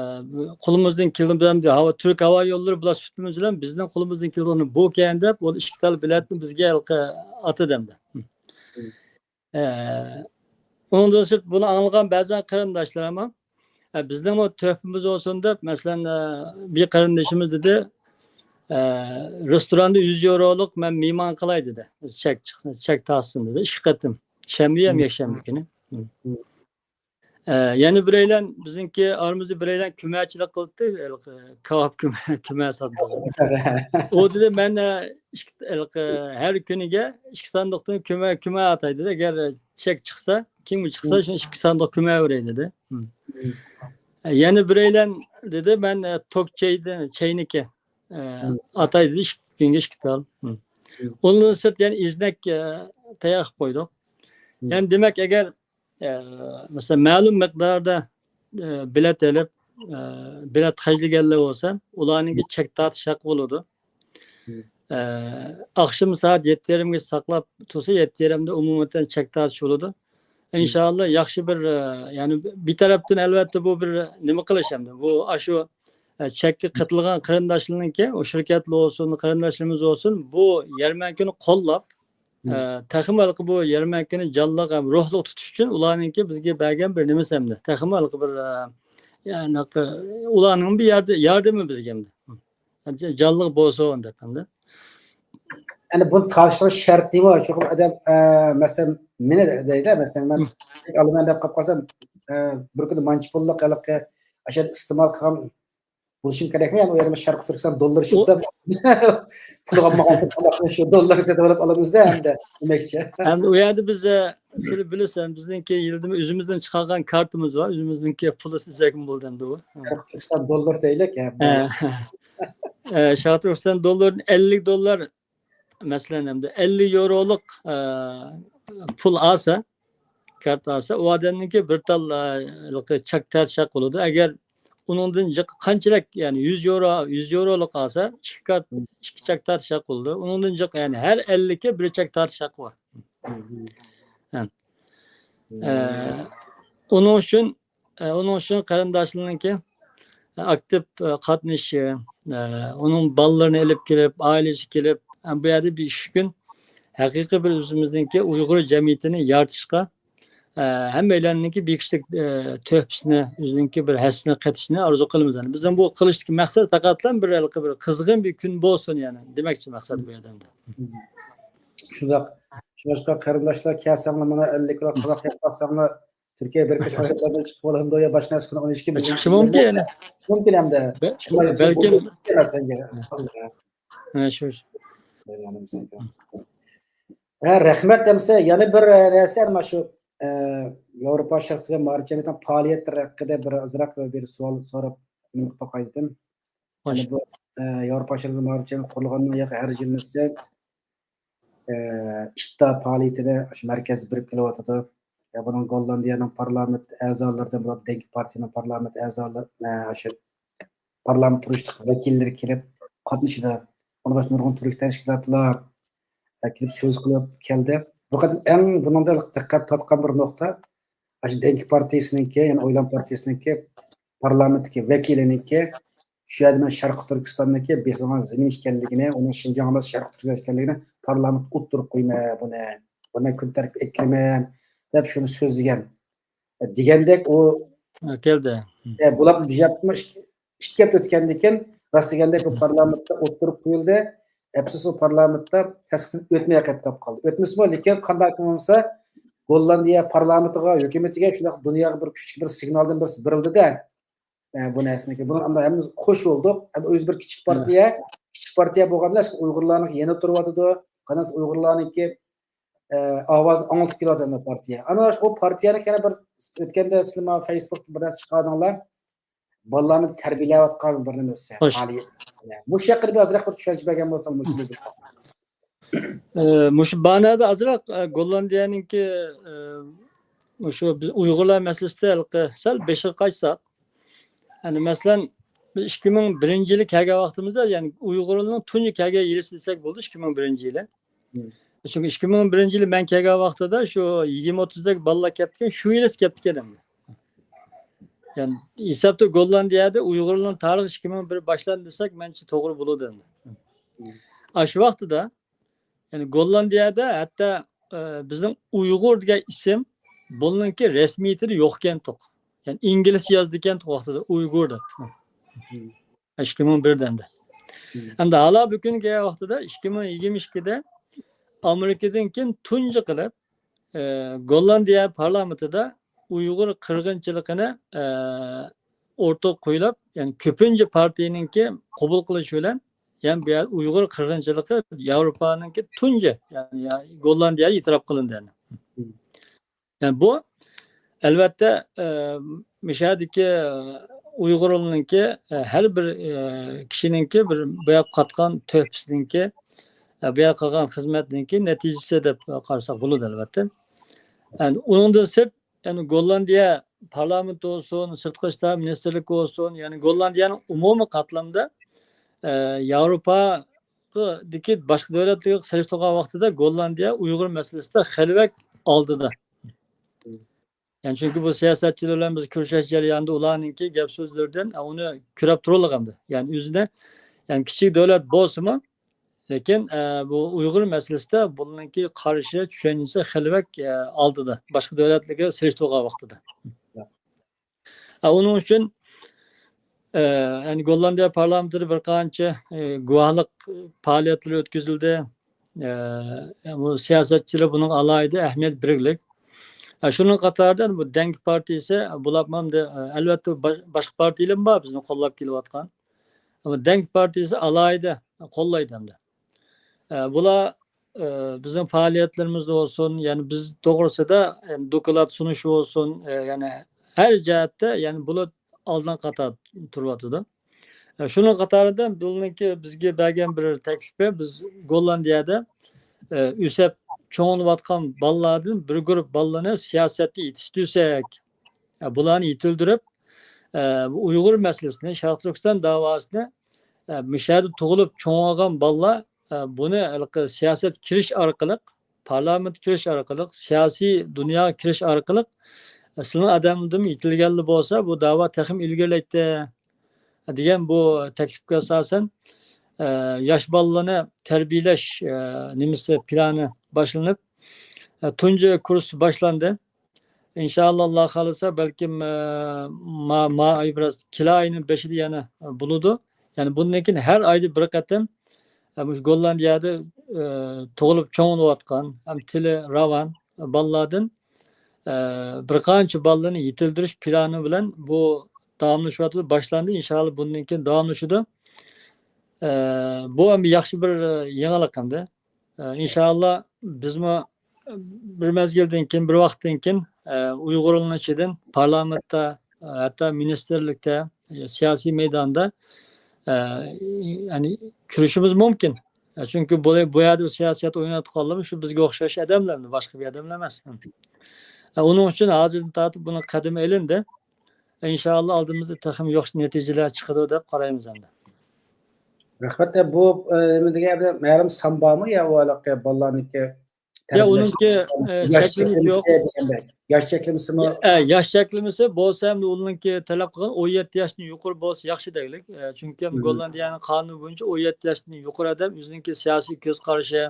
قولىمىزدىن كېلىدىغان، ھاۋا، تۈرك ھاۋا يوللىرى بۇلار سۈپىتىمىز بىلەن بىزنىڭ قولىمىزدىن كېلىدىغىنى بۇكەن دەپ، ئۇ ئىككى تال بېلەتنى بىزگە ئاتىدى ئەمدى. ئە، ئۇنىڭدىن سىرت بۇنى ئاڭلىغان بەزەن قېرىنداشلار ھەم، ئە، بىزنىڭمۇ تۆھپىمىز بولسۇن دەپ، مەسىلەن، ئە، بىر قېرىندىشىمىز دېدى، ئە، رېستوراندا يۈز يورولۇق مەن مېھمان قىلاي دېدى. چەك چىقسۇن، چەك تارتسۇن دېدى. ئىككى قېتىم. شەنبە ھەم يەكشەنبە كۈنى. ئە، يەنە بىرەيلەن، بىزنىڭكى ئارىمىزدا بىرەيلەن كۆمەچىلىك قىلاتتى، ھېلىقى كاۋاپ كۆمە، كۆمە ساتىدۇ. ئۇ دېدى، مەن، ئە، ئىككى، ھېلىقى ھەر كۈنىگە ئىككى ساندۇقتىن كۆمە، كۆمە ئاتاي دېدى. ئەگەر چەك چىقسا، كىمگە چىقسا، شۇنى ئىككى ساندۇق كۆمە بېرەي دېدى. ئە، يەنە بىرەيلەن دېدى، مەن، ئە، توك چەيدە، چەينىكى، ئە، ئاتاي دېدى، ئىككى كۈنگە ئىككى تال. ئۇنىڭدىن سىرت يەنە ئىزنەك، ئە، تەييار قىلىپ قويدۇق. يەنى دېمەك، ئەگەر ئە، مەسىلەن، مەلۇم مىقداردا، ئە، بېلەت ئېلىپ، ئە، بېلەت خەجلىگەنلەر بولسا، ئۇلارنىڭكى چەك تارتىش ھەققى بولىدۇ. ئە، ئاخشىمى سائەت يەتتە يېرىمگىچە ساقلاپ تۇرسا، يەتتە يېرىمدە ئومۇمەن چەك تارتىش بولىدۇ. ئىنشائاللا ياخشى بىر، ئە، يەنى بىر تەرەپتىن ئەلۋەتتە بۇ بىر نېمە قىلىش ئەمدى. بۇ ئاشۇ، ئە، چەككە قېتىلغان قېرىنداشلارنىڭكى، ئۇ شىركەتلەر بولسۇن، قېرىنداشلىرىمىز بولسۇن، بۇ يەرمەنكىنى قوللاپ، ئە، تېخىمۇ ھېلىقى بۇ يەرمەنكىنى جانلىق ھەم روھلۇق تۇتۇش ئۈچۈن ئۇلارنىڭكى بىزگە بەرگەن بىر نېمىسى ئەمدى. تېخىمۇ ھېلىقى بىر، ئە، يەنى ئۇلارنىڭ بىر ياردە-، ياردىمى بىزگە ئەمدى. جانلىق بولسۇن دەپ ئەمدى. يەنى بۇنى تارتىشنىڭ شەرتى نېمە؟ چوقۇم ئادەم، ئە، مەسىلەن، مېنى دەيلى، مەسىلەن، مەن ئالىمەن دەپ قاپ قالسام، ئە، بىر كۈندە مانچە پۇللۇق ھېلىقى ئاشۇ ئىستېمال قىلغان بولۇشۇم كېرەكمۇ؟ يەنى ئۇ يەردە شەرقىي تۈركىستان دوللىرى ئىشلىتىپ، پۇلىغا ماڭغان تاماقنى شۇ دوللار سېتىپ ئېلىپ ئالىمىز-دە ئەمدى دېمەكچى. ئەمدى ئۇ يەردە بىز، ئە، سىلەر بىلىسىلەر، بىزنىڭكى يىلدىمۇ ئۆزىمىزدىن چىقارغان كارتىمىز بار، ئۆزىمىزنىڭكى پۇلى ئىزدىسەكمۇ بولىدۇ ئەمدى ئۇ. شەرقىي تۈركىستان دوللار دەيلىك، ھە، ئە، شەرقىي تۈركىستان دوللىرىدىن ئەللىك دوللار مەسىلەن، ئەمدى ئەللىك يورولۇق، ئە، پۇل ئالسا، كارتا ئالسا، ئۇ ئادەمنىڭكى بىر تال، ئە، ھېلىقى چاك تارتىش ھەققى بولىدۇ. ئەگەر ئۇنىڭدىن جىق قانچىلىك، يەنى يۈز يورو، يۈز يورولۇق ئالسا، ئىككى كارت، ئىككى چاك تارتىش ھەققى بولىدۇ. ئۇنىڭدىن جىق، يەنى ھەر ئەللىككە بىر چاك تارتىش ھەققى بار. ھە. ئە، ئۇنىڭ ئۈچۈن، ئە، ئۇنىڭ ئۈچۈن قېرىنداشلىرىنىڭكى ئاكتىپ، ئە، قاتنىشىشى، ئە، ئۇنىڭ بالىلىرىنى ئېلىپ كېلىپ، ئائىلىسى كېلىپ، ئە، بۇ يەردە بىر ئىككى كۈن ھەقىقىي بىر ئۆزىمىزنىڭكى ئۇيغۇر جەمئىيىتىنى يارىتىشقا، ئە، ھەممەيلەننىڭكى بىر كىشىلىك، ئە، تۆھپىسىنى، ئۆزىنىڭكى بىر ھەسسىسىنى قېتىشىنى ئارزۇ قىلىمىز. يەنى بىزنىڭ بۇ قىلىشتىكى مەقسەت پەقەتلا بىر ھېلىقى بىر قىزغىن بىر كۈن بولسۇن، يەنى دېمەكچى مەقسەت بۇ يەردە. شۇنداق. شۇڭلاشقا قېرىنداشلار كەلسەڭلار، مانا ئەللىك كىلو تاماق يەپ قالساڭلار، تۈركىيە بىر كۈچ ئايروپىلاندىن چىقىپ بولامدۇ يا باشقا نەرسە كۈنى ئون ئىككى مىليون چىقىشى مۇمكىن يەنە. مۇمكىن ھەمدە بە-، چىقماي بەلكىم. ھە، شۇ. ھە، رەھمەت ئەمسە. يەنە بىر، ئە، نەرسە، مانا شۇ، ئە، ياۋروپا شەرقىدىكى مائارىپ جەمئىيىتىنىڭ پائالىيەتلىرى ھەققىدە بىر ئازراق بىر سوئال سوراپ، نېمە قىلىپ باقاي دېدىم. يەنى بۇ، ئە، ياۋروپا شەرقىدىكى مائارىپ جەمئىيىتى قۇرۇلغاندىن ياقى ھەر يىلىسى، ئە، ئىپتا پائالىيىتىنى شۇ مەركەزدە بېرىپ كېلىۋاتىدۇ. يا بۇنىڭ گوللاندىيەنىڭ پارلامېنت ئەزالىرىدىن بولۇپ، دېڭكى پارتىيىنىڭ پارلامېنت ئەزالىرى، ئە، شۇ پارلامېنت تۇرۇشلۇق ۋەكىللىرى كېلىپ قاتنىشىدۇ. ئۇنىڭ باشقا نۇرغۇن تۈرك تەشكىلاتلار، ئە، كېلىپ سۆز قىلىپ كەلدى. بۇ قېتىم ئەڭ بۇنىڭدا دىققەت تارتقان بىر نۇقتا، ئاشۇ دېڭكى پارتىيىسىنىڭكى، يەنى ئويلام پارتىيىسىنىڭكى پارلامېنتتىكى ۋەكىلىنىڭكى شۇ يەردە مەن شەرقىي تۈركىستاننىڭكى بېسىلغان زېمىن ئىكەنلىكىنى، ئۇنىڭ شىنجاڭ ئەمەس، شەرقىي تۈركىستان ئىكەنلىكىنى پارلامېنتقا ئوتتۇرىغا قويىمەن بۇنى. بۇنى كۈن تەرتىپكە ئەكىرىمەن دەپ شۇنى سۆزلىگەن. دېگەندەك ئۇ ھە، كەلدى. ئە، بۇلار بىر يىگىرمە ئىككى، ئىككى ھەپتە ئۆتكەندىن كېيىن راست دېگەندەك بۇ پارلامېنتتا ئوتتۇرىغا قويۇلدى. ئەپسۇس، ئۇ پارلامېنتتا تەستىقلىنىپ ئۆتمەي قېلىپ قالدى. ئۆتمىسىمۇ، لېكىن قانداق بولمىسا، گوللاندىيە پارلامېنتىغا، ھۆكۈمىتىگە شۇنداق دۇنياغا بىر كۈچلۈك بىر سىگنالدىن بىرسى بېرىلدى-دە. ئە، بۇ نەرسىنىڭكى. بۇنىڭ ئەمدى ھەممىمىز خوش بولدۇق. ئەمدى ئۆزى بىر كىچىك پارتىيە، كىچىك پارتىيە بولغان بىلەن ئۇيغۇرلارنىڭ يېنىدا تۇرۇۋاتىدۇ. قاناس ئۇيغۇرلارنىڭكى، ئە، ئاۋازى ئاڭلىتىپ كېلىۋاتىدۇ پارتىيە. ئانا شۇ پارتىيەنى كەنە بىر ئۆتكەندە سىلەر مانا فېيسبۇكتا بىر نەرسە چىقاردىڭلار. بالىلارنى تەربىيەلەۋاتقان بىر نېمىسى، خوش. پائالىيەت. مۇشۇ ھەققىدە بىر ئازراق بىر چۈشەنچە بەرگەن بولساڭ، مۇشۇ ئە، مۇشۇ مەنىدە ئازراق، ئە، گوللاندىيەنىڭكى، ئە، مۇشۇ بىز ئۇيغۇرلار مەسىلىسىدە ھېلىقى سەل بېشىغا قاچساق، يەنى مەسىلەن، بىز ئىككى مىڭ بىرىنچى يىلى كەلگەن ۋاقتىمىزدا، يەنى ئۇيغۇرنىڭ تۇنجى كەلگەن يىلى دېسەك بولىدۇ، ئىككى مىڭ بىرىنچى يىلى. مم. چۈنكى ئىككى مىڭ بىرىنچى يىلى مەن كەلگەن ۋاقتىدا شۇ يىگىرمە ئوتتۇزدەك بالىلار كەپتىكەن، شۇ يىلى كەپتىكەن ئەمدى. يەنى ھېسابتا گوللاندىيەدە ئۇيغۇرلارنىڭ تارىخى ئىككى مىڭ بىر باشلاندى دېسەك، مەنچە توغرا بولىدۇ ئەمدى. مم. ئاشۇ ۋاقتىدا، يەنى گوللاندىيەدە ھەتتا، ئە، بىزنىڭ ئۇيغۇر دېگەن ئىسىم بۇنىڭكى رەسمىيىتىدە يوق ئىكەنتۇق. يەنى ئىنگلىزچە يازىدىكەنتۇق ۋاقتىدا ئۇيغۇر دەپ. مم. ئىككى مىڭ بىردە ئەمدى. مم. ئەمدى ھالا بۈگۈنگە ۋاقتىدا ئىككى مىڭ يىگىرمە ئىككىدە ئامېرىكىدىن كېيىن تۇنجى قىلىپ، ئە، گوللاندىيە پارلامېنتىدا ئۇيغۇر قىرغىنچىلىقىنى، ئە، ئوتتۇرىغا قويۇپ، يەنى كۆپىنچە پارتىيىنىڭكى قوبۇل قىلىشى بىلەن، يەنى بۇ يەر ئۇيغۇر قىرغىنچىلىقى ياۋروپانىڭكى تۇنجى، يەنى يا-، گوللاندىيەدە ئېتىراپ قىلىندى يەنى. مم. يەنى بۇ، ئەلۋەتتە، ئە، مۇشۇ يەردىكى، ئە، ئۇيغۇرلارنىڭكى، ئە، ھەر بىر، ئە، كىشىنىڭكى بىر بۇ يەرگە قاتقان تۆھپىسىنىڭكى، ئە، بۇ يەرگە قىلغان خىزمەتنىڭكى نەتىجىسى دەپ قارىساق بولىدۇ، ئەلۋەتتە. يەنى ئۇنىڭدىن سىرت، يەنى گوللاندىيە پارلامېنتى بولسۇن، سىرتقى ئىشلار مىنىستىرلىكى بولسۇن، يەنى گوللاندىيەنىڭ ئومۇمىي قاتلامدا، ئە، ياۋروپادىكى باشقا دۆلەتلەرگە سېلىشتۇرغان ۋاقتىدا گوللاندىيە ئۇيغۇر مەسىلىسىدە خېلى بەك ئالدىدا. يەنى چۈنكى بۇ سىياسەتچىلەر بىلەن بىز كۆرۈشۈش جەريانىدا ئۇلارنىڭكى گەپ سۆزلىرىدىن ئۇنى كۆرۈپ تۇرۇلغان. يەنى ئۆزىنى، يەنى كىچىك دۆلەت بولسىمۇ، لېكىن، ئە، بۇ ئۇيغۇر مەسىلىسىدە بۇنىڭكى قارىشى، چۈشەنچىسى خېلى بەك، ئە، ئالدىدا، باشقا دۆلەتلەرگە سېلىشتۇرغان ۋاقتىدا. ئە، ئۇنىڭ ئۈچۈن، ئە، يەنى گوللاندىيە پارلامېنتىدا بىر قانچە، ئە، گۇۋاھلىق پائالىيەتلىرى ئۆتكۈزۈلدى. ئە، بۇ سىياسەتچىلەر بۇنىڭغا ئالاھىدە ئەھمىيەت بېرىگلىك. ئە، شۇنىڭ قاتارىدا بۇ دەڭ پارتىيىسى، بۇلار ئەمدى، ئە، ئەلۋەتتە باش-، باشقا پارتىيىلەرمۇ بار بىزنى قوللاپ كېلىۋاتقان. ئەمما دەڭ پارتىيىسى ئالاھىدە قوللايدۇ ئەمدى. ئە، بۇلار، ئە، بىزنىڭ پائالىيەتلىرىمىزدە بولسۇن، يەنى بىز توغرىسىدا، يەنى دوكلات سۇنۇش بولسۇن، ئە، يەنى ھەر جەھەتتە، يەنى بۇلار ئالدىن قاتاردا تۇرۇۋاتىدۇ. ئە، شۇنىڭ قاتارىدا بۇنىڭكى بىزگە بەرگەن بىر تەكلىپى، بىز گوللاندىيەدە ئە، ئۆسۈپ چوڭىيىۋاتقان بالىلاردىن بىر گۇرۇپ بالىلارنى سىياسەتتە يېتىشتۈرسەك، ئە، بۇلارنى يېتىلدۈرۈپ، ئە، بۇ ئۇيغۇر مەسىلىسىنى، شەرقىي تۈركىستان داۋاسىنى، ئە، مۇشۇ يەردە تۇغۇلۇپ چوڭىغان بالىلار، ئە، بۇنى ھېلىقى سىياسەتكە كىرىش ئارقىلىق، پارلامېنتقا كىرىش ئارقىلىق، سىياسىي دۇنياغا كىرىش ئارقىلىق، ئە، سىلىنىڭ ئادەملىرىدىنمۇ يېتىلگەنلا بولسا، بۇ داۋا تېخىمۇ ئىلگىرىلەيتتى. دېگەن بۇ تەكلىپكە ئاساسەن، ئە، ياش بالىلارنى تەربىيەلەش، ئە، نېمىسى، پىلانى باشلىنىپ، ئە، تۇنجى كۇرس باشلاندى. ئىنشائاللا، ئاللا خالىسا، بەلكىم، ئە، ما-، ما ئاي بىراز، كېلەر ئاينىڭ بېشىدا يەنە بولىدۇ. يەنى بۇندىن كېيىن ھەر ئايدا بىر قېتىم، ئە، مۇشۇ گوللاندىيەدە، ئە، تۇغۇلۇپ چوڭىيىۋاتقان، ھەم تىلى راۋان بالىلاردىن، ئە، بىر قانچە بالىلارنى يېتىلدۈرۈش پىلانى بىلەن بۇ داۋاملىشىۋاتىدۇ، باشلاندى. ئىنشائاللا، بۇندىن كېيىن داۋاملىشىدۇ. ئە، بۇ ھەم ياخشى بىر، ئە، يېڭىلىق ئەمدى. ئە، ئىنشائاللا، بىزمۇ بىر مەزگىلدىن كېيىن، بىر ۋاقىتتىن كېيىن، ئە، ئۇيغۇرلارنىڭ ئىچىدىن پارلامېنتتا، ئە، ھەتتا مىنىستىرلىكتە، ئە، سىياسىي مەيداندا، ئە، يەنى كۆرۈشىمىز مۇمكىن. ئە، چۈنكى بۇ، بۇ يەردە سىياسەت ئوينايدىغانلار شۇ بىزگە ئوخشاش ئادەملەر، باشقا بىر ئادەملەر ئەمەس. ئە، ئۇنىڭ ئۈچۈن ھازىردىن تارتىپ بۇنىڭ قەدىمى ئېلىندى. ئىنشائاللا، ئالدىمىزدا تېخىمۇ ياخشى نەتىجىلەر چىقىدۇ دەپ قارايمىز ئەمدى. رەھمەت. ئە، بۇ، ئە، نېمە دېگەن، مەلۇم سان بارمۇ يا ئۇ ھېلىقى بالىلارنىڭكى يا، تەربىيەلەش ئۇنىڭكى، ئە، ياش چەكلىمىسى يوق. چەكلىمىسى دېگەندەك. ياش چەكلىمىسىمۇ؟ يا، ئە، ياش چەكلىمىسى بولسا ھەم ئۇنىڭكى تەلەپ قىلغان ئون يەتتە ياشتىن يۇقىرى بولسا ياخشى دەيلىك. ئە، چۈنكى ھەم مم. گوللاندىيەنىڭ قانۇنى بويىچە ئون يەتتە ياشتىن يۇقىرى ئادەم ئۆزىنىڭكى سىياسىي كۆز قارىشى،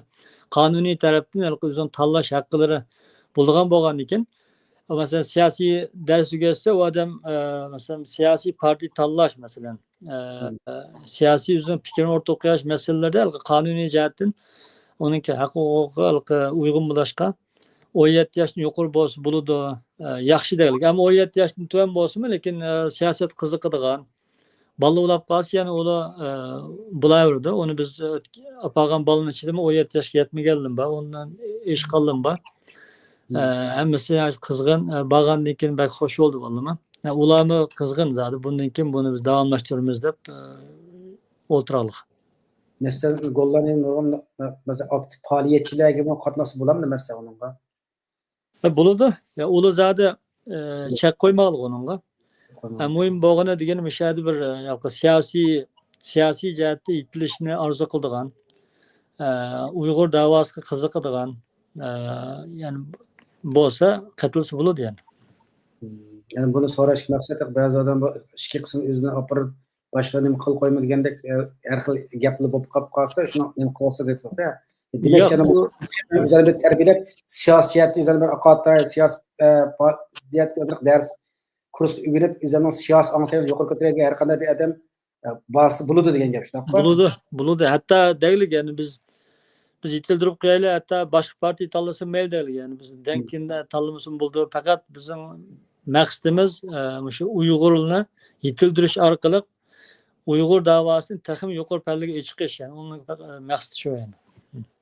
قانۇنىي تەرەپتىن ھېلىقى ئۆزىنىڭ تاللاش ھەققىلىرى بولىدىغان بولغاندىكىن، مەسىلەن، سىياسىي دەرس ئۆگەتسە، ئۇ ئادەم، ئە، مەسىلەن، سىياسىي پارتىيە تاللاش، مەسىلەن، ئە، مم. سىياسىي ئۆزىنىڭ پىكرىنى ئورتىغا قويۇش مەسىلىلىرىدە ھېلىقى قانۇنىي جەھەتتىن ئۇنىڭكى ھەق ھوقۇقىغا ھېلىقى ئۇيغۇن بولۇشقا، ئون يەتتە ياشتىن يۇقىرى بولسا بولىدۇ، ئە، ياخشى دەيلىك. ئەمما ئون يەتتە ياشتىن تۆۋەن بولسىمۇ، لېكىن، ئە، سىياسەت قىزىقىدىغان، بالا بولاپ قالسا، يەنە ئۇلار، ئە، بولاۋېرىدۇ. ئۇنى بىز، ئە، ئاپارغان بالىنىڭ ئىچىدىمۇ ئون يەتتە ياشقا يەتمىگەنلىرىمۇ بار، ئۇندىن ئېشىققانلىرىمۇ بار. مم. ئە، ھەممىسى قىزغىن، ئە، بارغاندىن كېيىن بەك خوش بولدى بالىلىرىمۇ. ئە، ئۇلارمۇ قىزغىن زادى، بۇندىن كېيىن بۇنى بىز داۋاملاشتۇرىمىز دەپ، ئە، ئولتۇراقلىق. مەسىلەن، گوللاندىيەنىڭ نۇرغۇن، مەسىلەن، ئاكتىپ پائالىيەتچىلەرگىمۇ قاتناشسا بولامدۇ، مەسىلەن، ئۇنىڭغا؟ ھە، بولىدۇ. يا، ئۇلار زادى، ئە، چەك قويمايدۇ ئۇنىڭغا. قويمايدۇ. ھە، مۇھىم بولغىنى دېگىنى مۇشۇ يەردە بىر، ئە، ھېلىقى سىياسىي، سىياسىي جەھەتتە يېتىلىشنى ئارزۇ قىلىدىغان، ئە، ئۇيغۇر داۋاسىغا قىزىقىدىغان، ئە، يەنى بولسا قېتىلسا بولىدۇ يەنى. يەنى بۇنى سوراشتىكى مەقسەت، بەزى ئادەم بۇ ئىككى قىسىم ئۆزىنى ئاپىرىپ، باشقا نېمە قىل قويما دېگەندەك، ئە، ھەر خىل گەپلەر بولۇپ قاپ قالسا، شۇنى نېمە قىلسا دەيدۇ. دېمەك، يەنە بۇ ئۆزىنى بىر تەربىيەلەپ، سىياسىيەتتە ئۆزىنى بىر ئاقارتاي، سىياسىي، ئە، پائالىيەتكە ئازراق دەرس كۇرستا ئۆگىنىپ، ئۆزىنىڭ سىياسىي ئاڭ سەۋىيەسىنى يۇقىرى كۆتۈرگەن ھەر قانداق بىر ئادەم، ئە، بارسا بولىدۇ دېگەن گەپ، شۇنداققۇ؟ بولىدۇ، بولىدۇ. ھەتتا دەيلىك، يەنى بىز، بىز يېتىلدۈرۈپ قويايلى، ھەتتا باشقا پارتىيە تاللىسا مەيلى دەيلىك، يەنى بىز دەڭكىننى تاللىمىسىمۇ بولىدۇ. پەقەت بىزنىڭ مەقسىتىمىز، ئە، مۇشۇ ئۇيغۇرلارنى يېتىلدۈرۈش ئارقىلىق ئۇيغۇر داۋاسىنى تېخىمۇ يۇقىرى پەللىگە چىقىش، يەنى ئۇنىڭ، ئە، مەقسىتى شۇ، يەنى.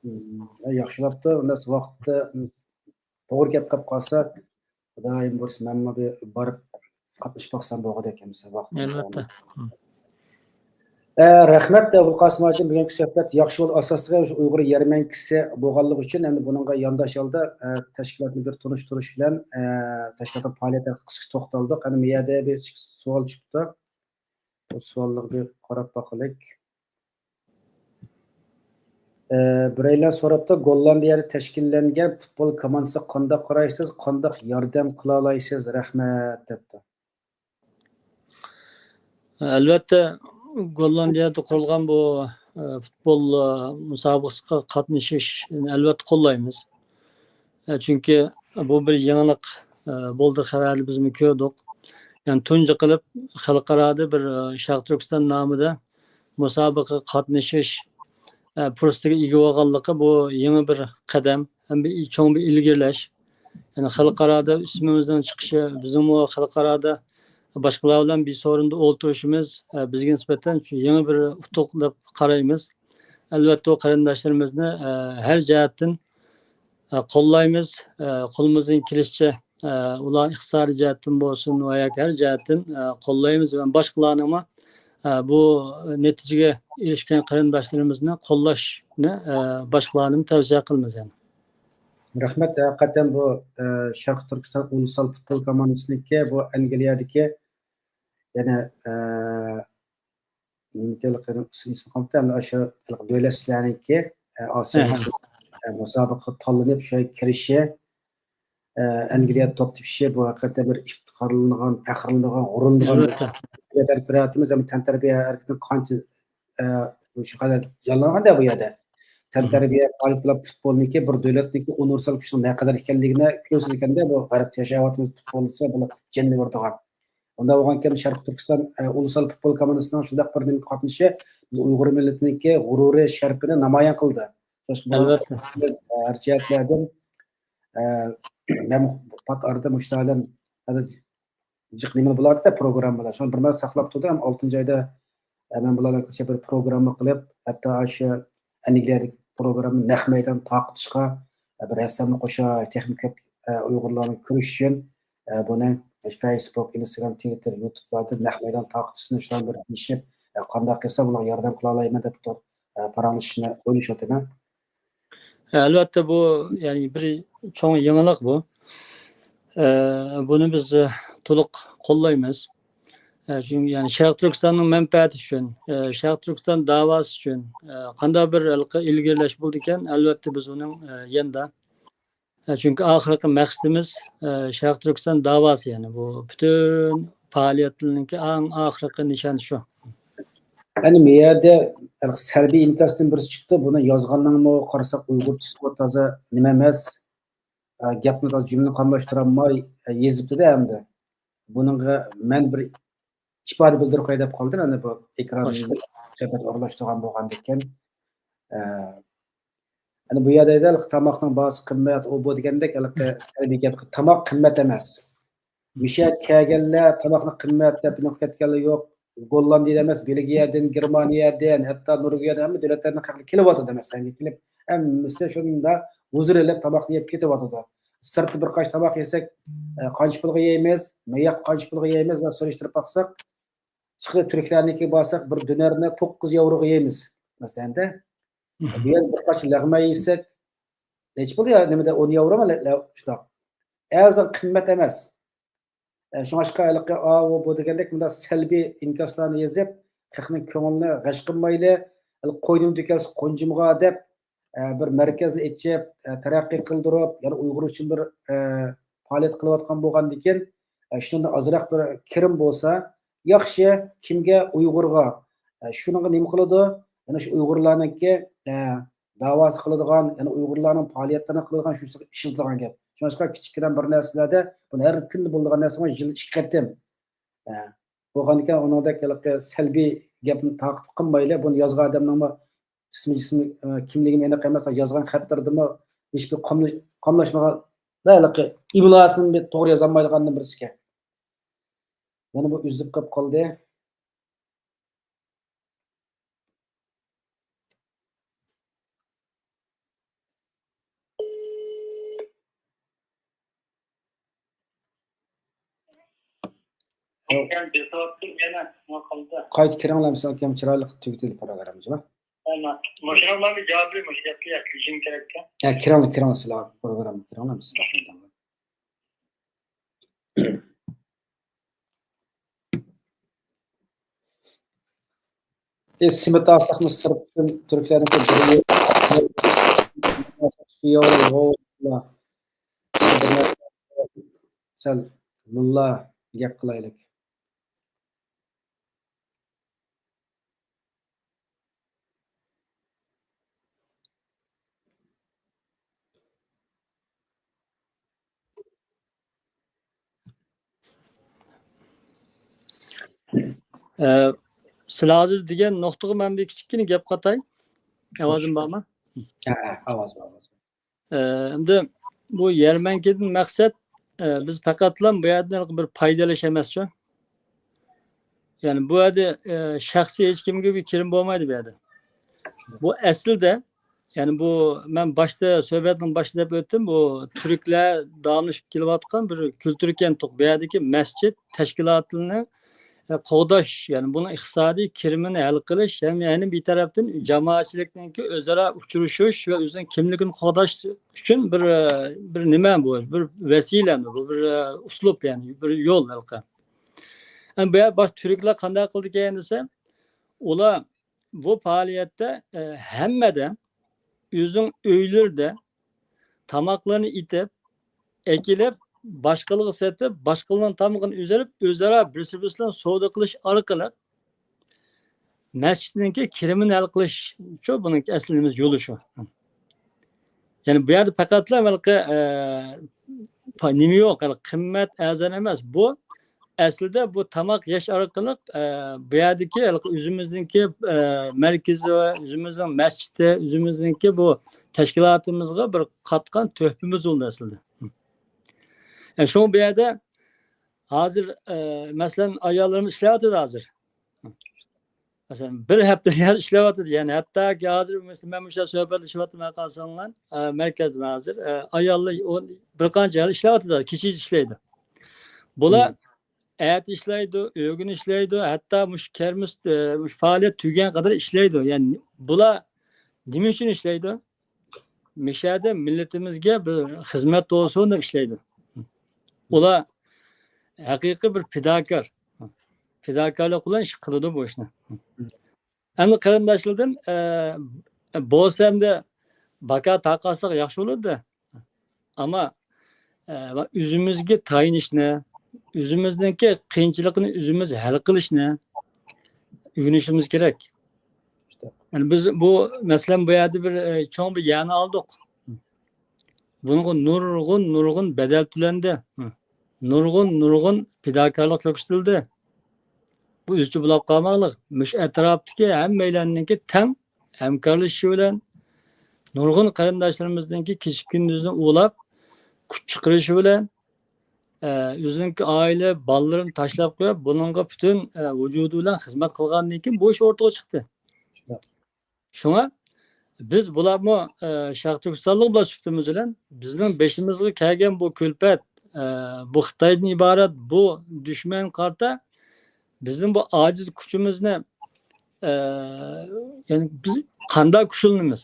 مم، ياخشىلاپتۇ، ئۇنداق ۋاقىتتا، مم، توغرا گەپ قىلىپ قالسا، خۇدايىم بۇيرۇسا، مەنمۇ بىر بارىپ قاتنىشىپ باقسام بولغۇدەك ئەمىسە ۋاقتىم. ئەلۋەتتە. ئە، رەھمەت، ئوبۇلقاسىم ھاجىم، بۈگۈنكى سۆھبەت ياخشى بولدى. ئاساسلىقى شۇ ئۇيغۇر يەرمەنكىسى بولغانلىقى ئۈچۈن، ئەمدى بۇنىڭغا يانداش ھالدا، ئە، تەشكىلاتنى بىر تونۇشتۇرۇش بىلەن، ئە، تەشكىلاتنىڭ پائالىيىتى قىسقىچە توختالدۇق. ئەنە بۇ يەردە بىر سوئال چۈشۈپتۇ. بۇ سوئاللارغا بىر قاراپ باقىلىك. ئە، بىرەيلەن سوراپتۇ، گوللاندىيەدە تەشكىللەنگەن پۇتبول كوماندىسىغا قانداق قارايسىز، قانداق ياردەم قىلالايسىز؟ رەھمەت، دەپتۇ. ئەلۋەتتە، گوللاندىيەدە قۇرۇلغان بۇ، ئە، پۇتبول، ئە، مۇسابىقىسىغا قاتنىشىش، ئەلۋەتتە، قوللايمىز. ئە، چۈنكى بۇ بىر يېڭىلىق، ئە، بولدى، خەۋەردە بىزمۇ كۆردۇق. يەنى تۇنجى قىلىپ خەلقئارادا بىر، ئە، شەرقىي تۈركىستان نامىدا مۇسابىقىگە قاتنىشىش، ئە، پۇرسىتىگە ئىگە بولغانلىقى بۇ يېڭى بىر قەدەم ھەم بىر چوڭ بىر ئىلگىرىلەش. يەنى خەلقئارادا ئىسمىمىزنىڭ چىقىشى، بىزنىڭمۇ خەلقئارادا باشقىلار بىلەن بىر سورۇندا ئولتۇرۇشىمىز، ئە، بىزگە نىسبەتەن شۇ يېڭى بىر ئۇتۇق دەپ قارايمىز. ئەلۋەتتە، ئۇ قېرىنداشلىرىمىزنى، ئە، ھەر جەھەتتىن، ئە، قوللايمىز. ئە، قولىمىزدىن كېلىشىچە، ئە، ئۇلار ئىقتىسادىي جەھەتتىن بولسۇن ۋە ياكى ھەر جەھەتتىن، ئە، قوللايمىز ۋە باشقىلارنىڭمۇ، ئە، بۇ نەتىجىگە ئېرىشكەن قېرىنداشلىرىمىزنى قوللاشنى، ئە، باشقىلارنىمۇ تەۋسىيە قىلىمىز يەنە. رەھمەت. ھەقىقەتەن بۇ، ئە، شەرقىي تۈركىستان ئۇلۇسلار پۇتبول كوماندىسىنىڭكى بۇ ئەنگلىيەدىكى يەنە، ئە، نېمە دېيەلىك، ئىسمى، ئىسمى قالمىدى. ئەمدى ئاشۇ دۆلەتلەرنىڭكى، ئە، ئاسىيا، ئە، مۇسابىقىگە تاللىنىپ شۇ يەرگە كىرىشى، ئە، ئەنگلىيەدە توپ تېپىشى، بۇ ھەقىقەتەن بىر ئىپتىخارلىنىدىغان، پەخىرلىنىدىغان، ئورۇنلىغان بىر ئەلۋەتتە. دۆلەت ھۆكۈمىتىمىز ھەم تەنتەربىيە ھەرىكىتىنى قانچە، ئە، شۇ قەدەر جانلانغاندا بۇ يەردە. تەنتەربىيە، پائالىيەت بىلەن پۇتبولنىڭكى بىر دۆلەتنىڭكى ئۇنىۋېرسال كۈچىنىڭ نەقەدەر ئىكەنلىكىنى كۆرسىتىدىكەندە، بۇ غەربتە ياشاۋاتىمىز، پۇتبول دېسە بۇلار جېنىنى بېرىدىغان. ئۇنداق بولغانكەن، شەرقىي تۈركىستان، ئە، ئۇلۇسلار پۇتبول كوماندىسىنىڭ شۇنداق بىر نېمىگە قاتنىشىشى بىز ئۇيغۇر مىللىتىنىڭكى غۇرۇرى، شەرىپىنى نامايان قىلدى. شۇڭلاشقا بۇلارنى ئەلۋەتتە. بىز، ئە، ھەر جەھەتلەردىن، ئە، مەن پات ئارىدا مۇشۇ بىلەن ھازىر جىق نېمە بولاتتى پروگراممىلار. شۇنى بىر مەزگىل ساقلاپ تۇردۇم. ئالتىنچى ئايدا، ئە، مەن بۇلار بىلەن كۆرۈشۈپ بىر پروگرامما قىلىپ، ھەتتا ئاشۇ ئەنگلىيەدىكى پروگرامما نەق مەيدان تارقىتىشقا، ئە، بىر ھەسسەمنى قوشاي، تېخىمۇ كۆپ، ئە، ئۇيغۇرلارنى كۆرۈش ئۈچۈن، ئە، بۇنى فېيسبۇك، ئىنستاگرام، تىۋىتتېر، يۇتۇبلاردىن نەق مەيدان تارقىتىشنى شۇلار بىر دېيىشىپ، ئە، قانداق قىلسا بۇلارغا ياردەم قىلالايمەن دەپ تۇر-، ئە، پاراڭلىشىشنى ئويلىشىۋاتىمەن. ئەلۋەتتە، بۇ، يەنى، بىر چوڭ يېڭىلىق بۇ. ئە، بۇنى بىز، ئە، تولۇق قوللايمىز. ئە، چۈنكى، يەنى، شەرقىي تۈركىستاننىڭ مەنپەئەتى ئۈچۈن، ئە، شەرقىي تۈركىستان داۋاسى ئۈچۈن، ئە، قانداق بىر ھېلىقى ئىلگىرىلەش بولىدىكەن، ئەلۋەتتە، بىز ئۇنىڭ، ئە، يېنىدا. ئە، چۈنكى ئاخىرقى مەقسىتىمىز، ئە، شەرقىي تۈركىستان داۋاسى، يەنى، بۇ پۈتۈن پائالىيەتلىرىنىڭكى ئەڭ ئاخىرقى نىشانى شۇ. ئەنە، بۇ يەردە سەلبىي ئىنكاستىن بىرسى چىقتى. بۇنى يازغاننىڭمۇ قارىساق، ئۇيغۇرچىسىمۇ تازا نېمە ئەمەس. ئە، گەپنى تازا جۈملىنى قاملاشتۇرالماي، ئە، يېزىپتۇ-دە ئەمدى. بۇنىڭغا مەن بىر ئىپادە بىلدۈرۈپ قوياي دەپ قالدىم. ئەنە بۇ ئېكران سۆھبەت ئورۇنلاشتۇرغان بولغاندىكىن. ئە، ئەنە بۇ يەردە ھېلىقى تاماقنىڭ باھاسى قىممەت، ئۇ بۇ دېگەندەك ھېلىقى سەلبىي گەپ. تاماق قىممەت ئەمەس. مىشە كەلگەنلەر تاماقنى قىممەت دەپ نېمە قىلىپ كەتكەنلەر يوق. گوللاندىيەدە ئەمەس، بېلگىيەدىن، گېرمانىيەدىن، ھەتتا نورۋېگىيەدىن ھەممە دۆلەتلەردىن خەقلەر كېلىۋاتىدۇ، مەسىلەن، كېلىپ، ھەممىسى شۇنداق ھۇزۇر ئېلىپ تاماقنى يەپ كېتىۋاتىدۇ. سىرتتا بىر قاچا تاماق يېسەك، ئە، قانچە پۇلغا يەيمىز، مەيەق قانچە پۇلغا يەيمىز دەپ سۈرۈشتۈرۈپ باقساق، ئىشقىلىپ تۈركلەرنىڭكىگە بارساق، بىر دۆنەرنى توققۇز ياۋروغا يەيمىز، مەسىلەن-دە. بۇ يەردە بىر قاچا لەغمەن يېسەك، نەچچە پۇل يا، نېمىدە، ئون ياۋرومۇ؟ لە-، لە-، شۇنداق. ئەزان قىممەت ئەمەس. ئە، شۇڭلاشقا ھېلىقى ئاۋۇ بۇ دېگەندەك مۇنداق سەلبىي ئىنكاسلارنى يېزىپ، خەقنىڭ كۆڭلىنى غەش قىلمايلى، ھېلىقى قوينۇم تۆكەلسە قونجىمىغا دەپ، ئە، بىر مەركەزنى ئېچىپ، ئە، تەرەققىي قىلدۇرۇپ، يەنە ئۇيغۇر ئۈچۈن بىر، ئە، پائالىيەت قىلىۋاتقان بولغاندىكىن، ئە، شۇنىڭدىن ئازراق بىر كىرىم بولسا ياخشى. كىمگە؟ ئۇيغۇرغا. ئە، شۇنىڭغا نېمە قىلىدۇ؟ يەنە شۇ ئۇيغۇرلارنىڭكى، ئە، داۋاسى قىلىدىغان، يەنى ئۇيغۇرلارنىڭ پائالىيەتلىرىنى قىلىدىغان شۇ ئىشلىتىدىغان گەپ. شۇڭلاشقا كىچىككىنە بىر نەرسىلەردە بۇنى ھەر كۈندە بولىدىغان نەرسە ئەمەس، يىلدا ئىككى قېتىم. ئە، بولغاندىكىن ئۇنىڭدەك ھېلىقى سەلبىي گەپنى تارقىتىپ قىلمايلى. بۇنى يازغان ئادەمنىڭمۇ ئىسمى، جىسمى، ئە، كىملىكىمۇ ئېنىق ئەمەس، يازغان خەتلىرىدىمۇ ھېچبىر قاملىش-، قاملاشمىغان، ھېلىقى ئىملاسىنى بىر توغرا يازالمايدىغاندىن بىرسىكەن. يەنە بۇ ئۈزۈلۈپ قېلىپ قالدى. قايتا كىرىڭلار، مىسال كەم چىرايلىق تۈگىتىلدى پروگراممىمىز. مۇشۇنىڭ مانا جاۋابى مۇشۇ گەپكە يەتكۈزۈشۈم كېرەككەن. ھە، كىرىڭلار، كىرىڭلار، سىلەر پروگراممىغا كىرىڭلار، مىسال. ئى، سىمىت ئالساقمۇ سىرتتىن تۈركلەرنىڭكى بىر يەۋرو، سەل مۇنۇلا گەپ قىلايلىك. ئە، سىلەر ھازىر دېگەن نۇقتىغا مەن بىر كىچىككىنە گەپ قاتاي. ئاۋازىم بارمۇ؟ ھە، ھە، ئاۋاز بار، ئاۋاز بار. ئە، ئەمدى بۇ يەرمەنكىدىن مەقسەت، ئە، بىز پەقەتلا بۇ يەردىن بىر پايدا ئېلىش ئەمەسچۇ. يەنى بۇ يەردە، ئە، شەخسىي ھېچكىمگە بىر كىرىم بولمايدۇ بۇ يەردە. بۇ ئەسلىدە، يەنى بۇ مەن باشتا، سۆھبەتنىڭ باشىدا دەپ ئۆتتۈم، بۇ تۈركلەر داۋاملىشىپ كېلىۋاتقان بىر كۈلتۈر ئىكەن، بۇ يەردىكى مەسچىت تەشكىلاتىنى قوغداش، يەنى بۇنىڭ ئىقتىسادىي كىرىمىنى ھەل قىلىش ھەم يەنە بىر تەرەپتىن جامائەتچىلىكنىڭكى ئۆزئارا ئۇچرىشىش ۋە ئۆزىنىڭ كىملىكىنى قوغداش ئۈچۈن بىر، بىر نېمە بۇ، بىر ۋەسىلە، بۇ بىر ئۇسلۇب، يەنى بىر يول ھېلىقى. ئەمدى بۇ يەردە باشقا تۈركلەر قانداق قىلىدىكەن دېسە، ئۇلار بۇ پائالىيەتتە، ئە، ھەممىدە ئۆزىنىڭ ئۆيلىرىدە تاماقلىرىنى ئېتىپ، ئەكېلىپ، باشقىلارغا سېتىپ، باشقىلارنىڭ تامىقىنى ئۈزۈپ، ئۆزئارا بىرسى-بىرسى بىلەن سودا قىلىش ئارقىلىق مەسچىتنىڭكى كىرىمىنى ھەل قىلىش شۇ، بۇنىڭكى ئەسلى نېمىسى، يولى شۇ. يەنى بۇ يەردە پەقەتلا ھېلىقى، ئە، پا-، نېمە يوق، ھېلىقى قىممەت ئەرزان ئەمەس. بۇ ئەسلىدە بۇ تاماق يەش ئارقىلىق، ئە، بۇ يەردىكى ھېلىقى ئۆزىمىزنىڭكى، ئە، مەركىزى ۋە ئۆزىمىزنىڭ مەسچىتى، ئۆزىمىزنىڭكى بۇ تەشكىلاتىمىزغا بىر قاتقان تۆھپىمىز بولدى ئەسلىدە. ئە، شۇڭا بۇ يەردە ھازىر، ئە، مەسىلەن، ئاياللىرىمىز ئىشلەۋاتىدۇ ھازىر. مەسىلەن، بىر ھەپتە يەنە ئىشلەۋاتىدۇ. يەنى ھەتتاكى ھازىر مەن مۇشۇ سۆھبەتلىشىۋاتىمەن، قارىساڭلار، ئە، مەركەزدە ھازىر، ئە، ئاياللار ئون، بىر قانچە ئايال ئىشلەۋاتىدۇ، كېچىچە ئىشلەيدۇ. بۇلار ئەتە ئىشلەيدۇ، ئۆگۈن ئىشلەيدۇ، ھەتتا مۇشۇ كەرمىس، ئە، مۇشۇ پائالىيەت تۈگىگەن قەدەر ئىشلەيدۇ. يەنى بۇلار نېمە ئۈچۈن ئىشلەيدۇ؟ مىشەدە مىللىتىمىزگە بىر خىزمەت بولسۇن دەپ ئىشلەيدۇ. ئۇلار ھەقىقىي بىر پىداكار. پىداكارلىق بىلەن ئىش قىلىدۇ بۇ ئىشنى. ئەمدى قېرىنداشلاردىن، ئە، بولسا ئەمدى باكا تارقاتساق ياخشى بولىدۇ. ئەمما، ئە، ئۆزىمىزگە تايىنىشنى، ئۆزىمىزنىڭكى قىيىنچىلىقىنى ئۆزىمىز ھەل قىلىشنى ئۆگىنىشىمىز كېرەك. يەنى بىز بۇ، مەسىلەن، بۇ يەردە بىر، ئە، چوڭ بىر يەرنى ئالدۇق. بۇنىڭغا نۇرغۇن، نۇرغۇن بەدەل تۆلەندى. نۇرغۇن، نۇرغۇن پىداكارلىق كۆرسىتىلدى. بۇ ئۆزىچە بولاپ قالماقلىق. مۇشۇ ئەتراپتىكى ھەممەيلەننىڭكى تەڭ ھەمكارلىشىشى بىلەن، نۇرغۇن قېرىنداشلىرىمىزنىڭكى كېچە-كۈندۈزنى ئۇۋىلاپ، كۈچ چىقىرىشى بىلەن، ئە، ئۆزىنىڭكى ئائىلە، بالىلىرىنى تاشلاپ قويۇپ، بۇنىڭغا پۈتۈن، ئە، ۋۇجۇدى بىلەن خىزمەت قىلغاندىن كېيىن بۇ ئىش ئورتىغا چىقتى. شۇڭا بىز بۇلارمۇ، ئە، شەرقىي تۈركىستانلىق بۇلار سۈپىتىمىز بىلەن بىزنىڭ بېشىمىزغا كەلگەن بۇ كۈلپەت، ئە، بۇ خىتايدىن ئىبارەت بۇ دۈشمەنگە قارىتا بىزنىڭ بۇ ئاجىز كۈچىمىزنى، ئە، يەنى بىز قانداق كۈچلىنىمىز؟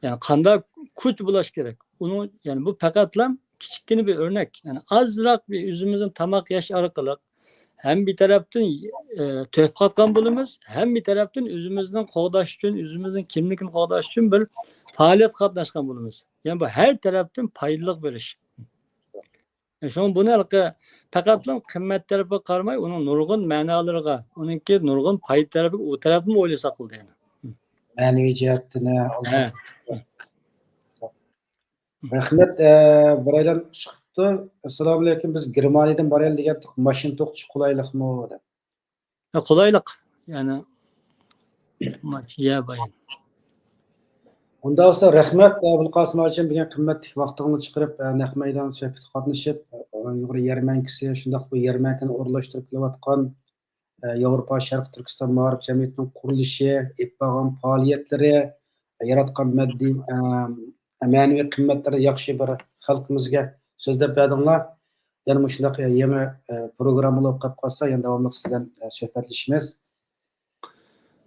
يەنى قانداق كۈچ بولۇش كېرەك؟ ئۇنىڭ، يەنى بۇ پەقەتلا كىچىككىنە بىر ئۆرنەك. يەنى ئازراق بىر ئۆزىمىزنىڭ تاماق يەش ئارقىلىق ھەم بىر تەرەپتىن، ئە، تۆھپە قاتقان بولىمىز، ھەم بىر تەرەپتىن ئۆزىمىزنىڭ قوغداش ئۈچۈن، ئۆزىمىزنىڭ كىملىكىنى قوغداش ئۈچۈن بىر پائالىيەتكە قاتناشقان بولىمىز. يەنى بۇ ھەر تەرەپتىن پايدىلىق بىر ئىش. شۇڭا بۇنى ھېلىقى پەقەتلا قىممەت تەرىپىگە قارىماي، ئۇنىڭ نۇرغۇن مەنالىرىغا، ئۇنىڭكى نۇرغۇن پايدا تەرىپىگە، ئۇ تەرەپنى ئويلىساق بولىدۇ يەنە. مەنىۋى جەھەتتىن، ھە، ھە. رەھمەت، ئە، بىر ئايلان چىقىپتۇ. ئەسسالامۇئەلەيكۇم، بىز گېرمانىيەدىن بارايلى دېگەنتۇق، ماشىنا توختىتىش قولايلىقمۇ دەپ. ھە، قولايلىق. يەنى، ماشىنا يە باي. ئۇنداق بولسا رەھمەت، ئە، ئابۇلقاسىم ھاجىم، بۈگۈن قىممەتلىك ۋاقتىڭنى چىقىرىپ، ئە، نەق مەيدان سۆھبىتىگە قاتنىشىپ، ئە، ئۇيغۇر يەرمەنكىسى، شۇنداق بۇ يەرمەنكىنى ئورۇنلاشتۇرۇپ كېلىۋاتقان، ئە، ياۋروپا شەرقىي تۈركىستان مائارىپ جەمئىيىتىنىڭ قۇرۇلۇشى، ئېلىپ بارغان پائالىيەتلىرى، ياراتقان مەددىي، ئە، مەنىۋى قىممەتلىرى ياخشى بىر خەلقىمىزگە سۆزلەپ بەردىڭلار. يەنە مۇشۇنداق يېڭى، ئە، پروگراممىلار بولۇپ قالسا، يەنە داۋاملىق سىز بىلەن، ئە، سۆھبەتلىشىمىز.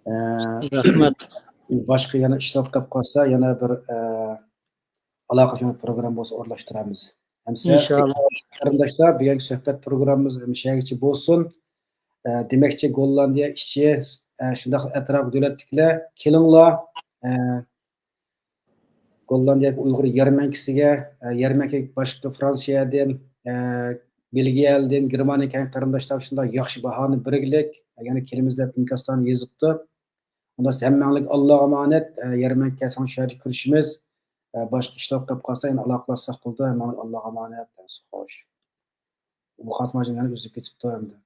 ئە، رەھمەت. باشقا يەنە ئىشلار قېلىپ قالسا، يەنە بىر، ئە، ئالاقىدار پروگرامما بولسا ئورۇنلاشتۇرىمىز. ئەمسە، ئىنشاللا. قېرىنداشلار، بۈگۈنكى سۆھبەت پروگراممىمىز مۇشۇ يەرگىچە بولسۇن. ئە، دېمەكچى، گوللاندىيە ئىچى، ئە، شۇنداق ئەتراپ دۆلەتتىكىلەر كېلىڭلار. ئە، گوللاندىيەدىكى ئۇيغۇر يەرمەنكىسىگە، ئە، يەرمەنكە باشقا فرانسىيەدىن، ئە، بېلگىيەدىن، گېرمانىيەدىن كەلگەن قېرىنداشلار شۇنداق ياخشى باھانى بەرگىلىك، يەنە كېلىمىز دەپ ئىنكاسلارنى يېزىپتۇ. ئۇنداق ھەممەڭلارگە ئاللاغا ئامانەت، ئە، يەرمەنكىگە كەلسەڭ شۇ يەردە كۆرۈشىمىز. ئە، باشقا ئىشلار قېلىپ قالسا يەنە ئالاقىلاشساق بولىدۇ. ھەممەڭلارگە ئاللاغا ئامانەت. خوش. بۇ قاسىم ھاجىم يەنە ئۈزۈلۈپ كېتىپتۇ ئەمدى.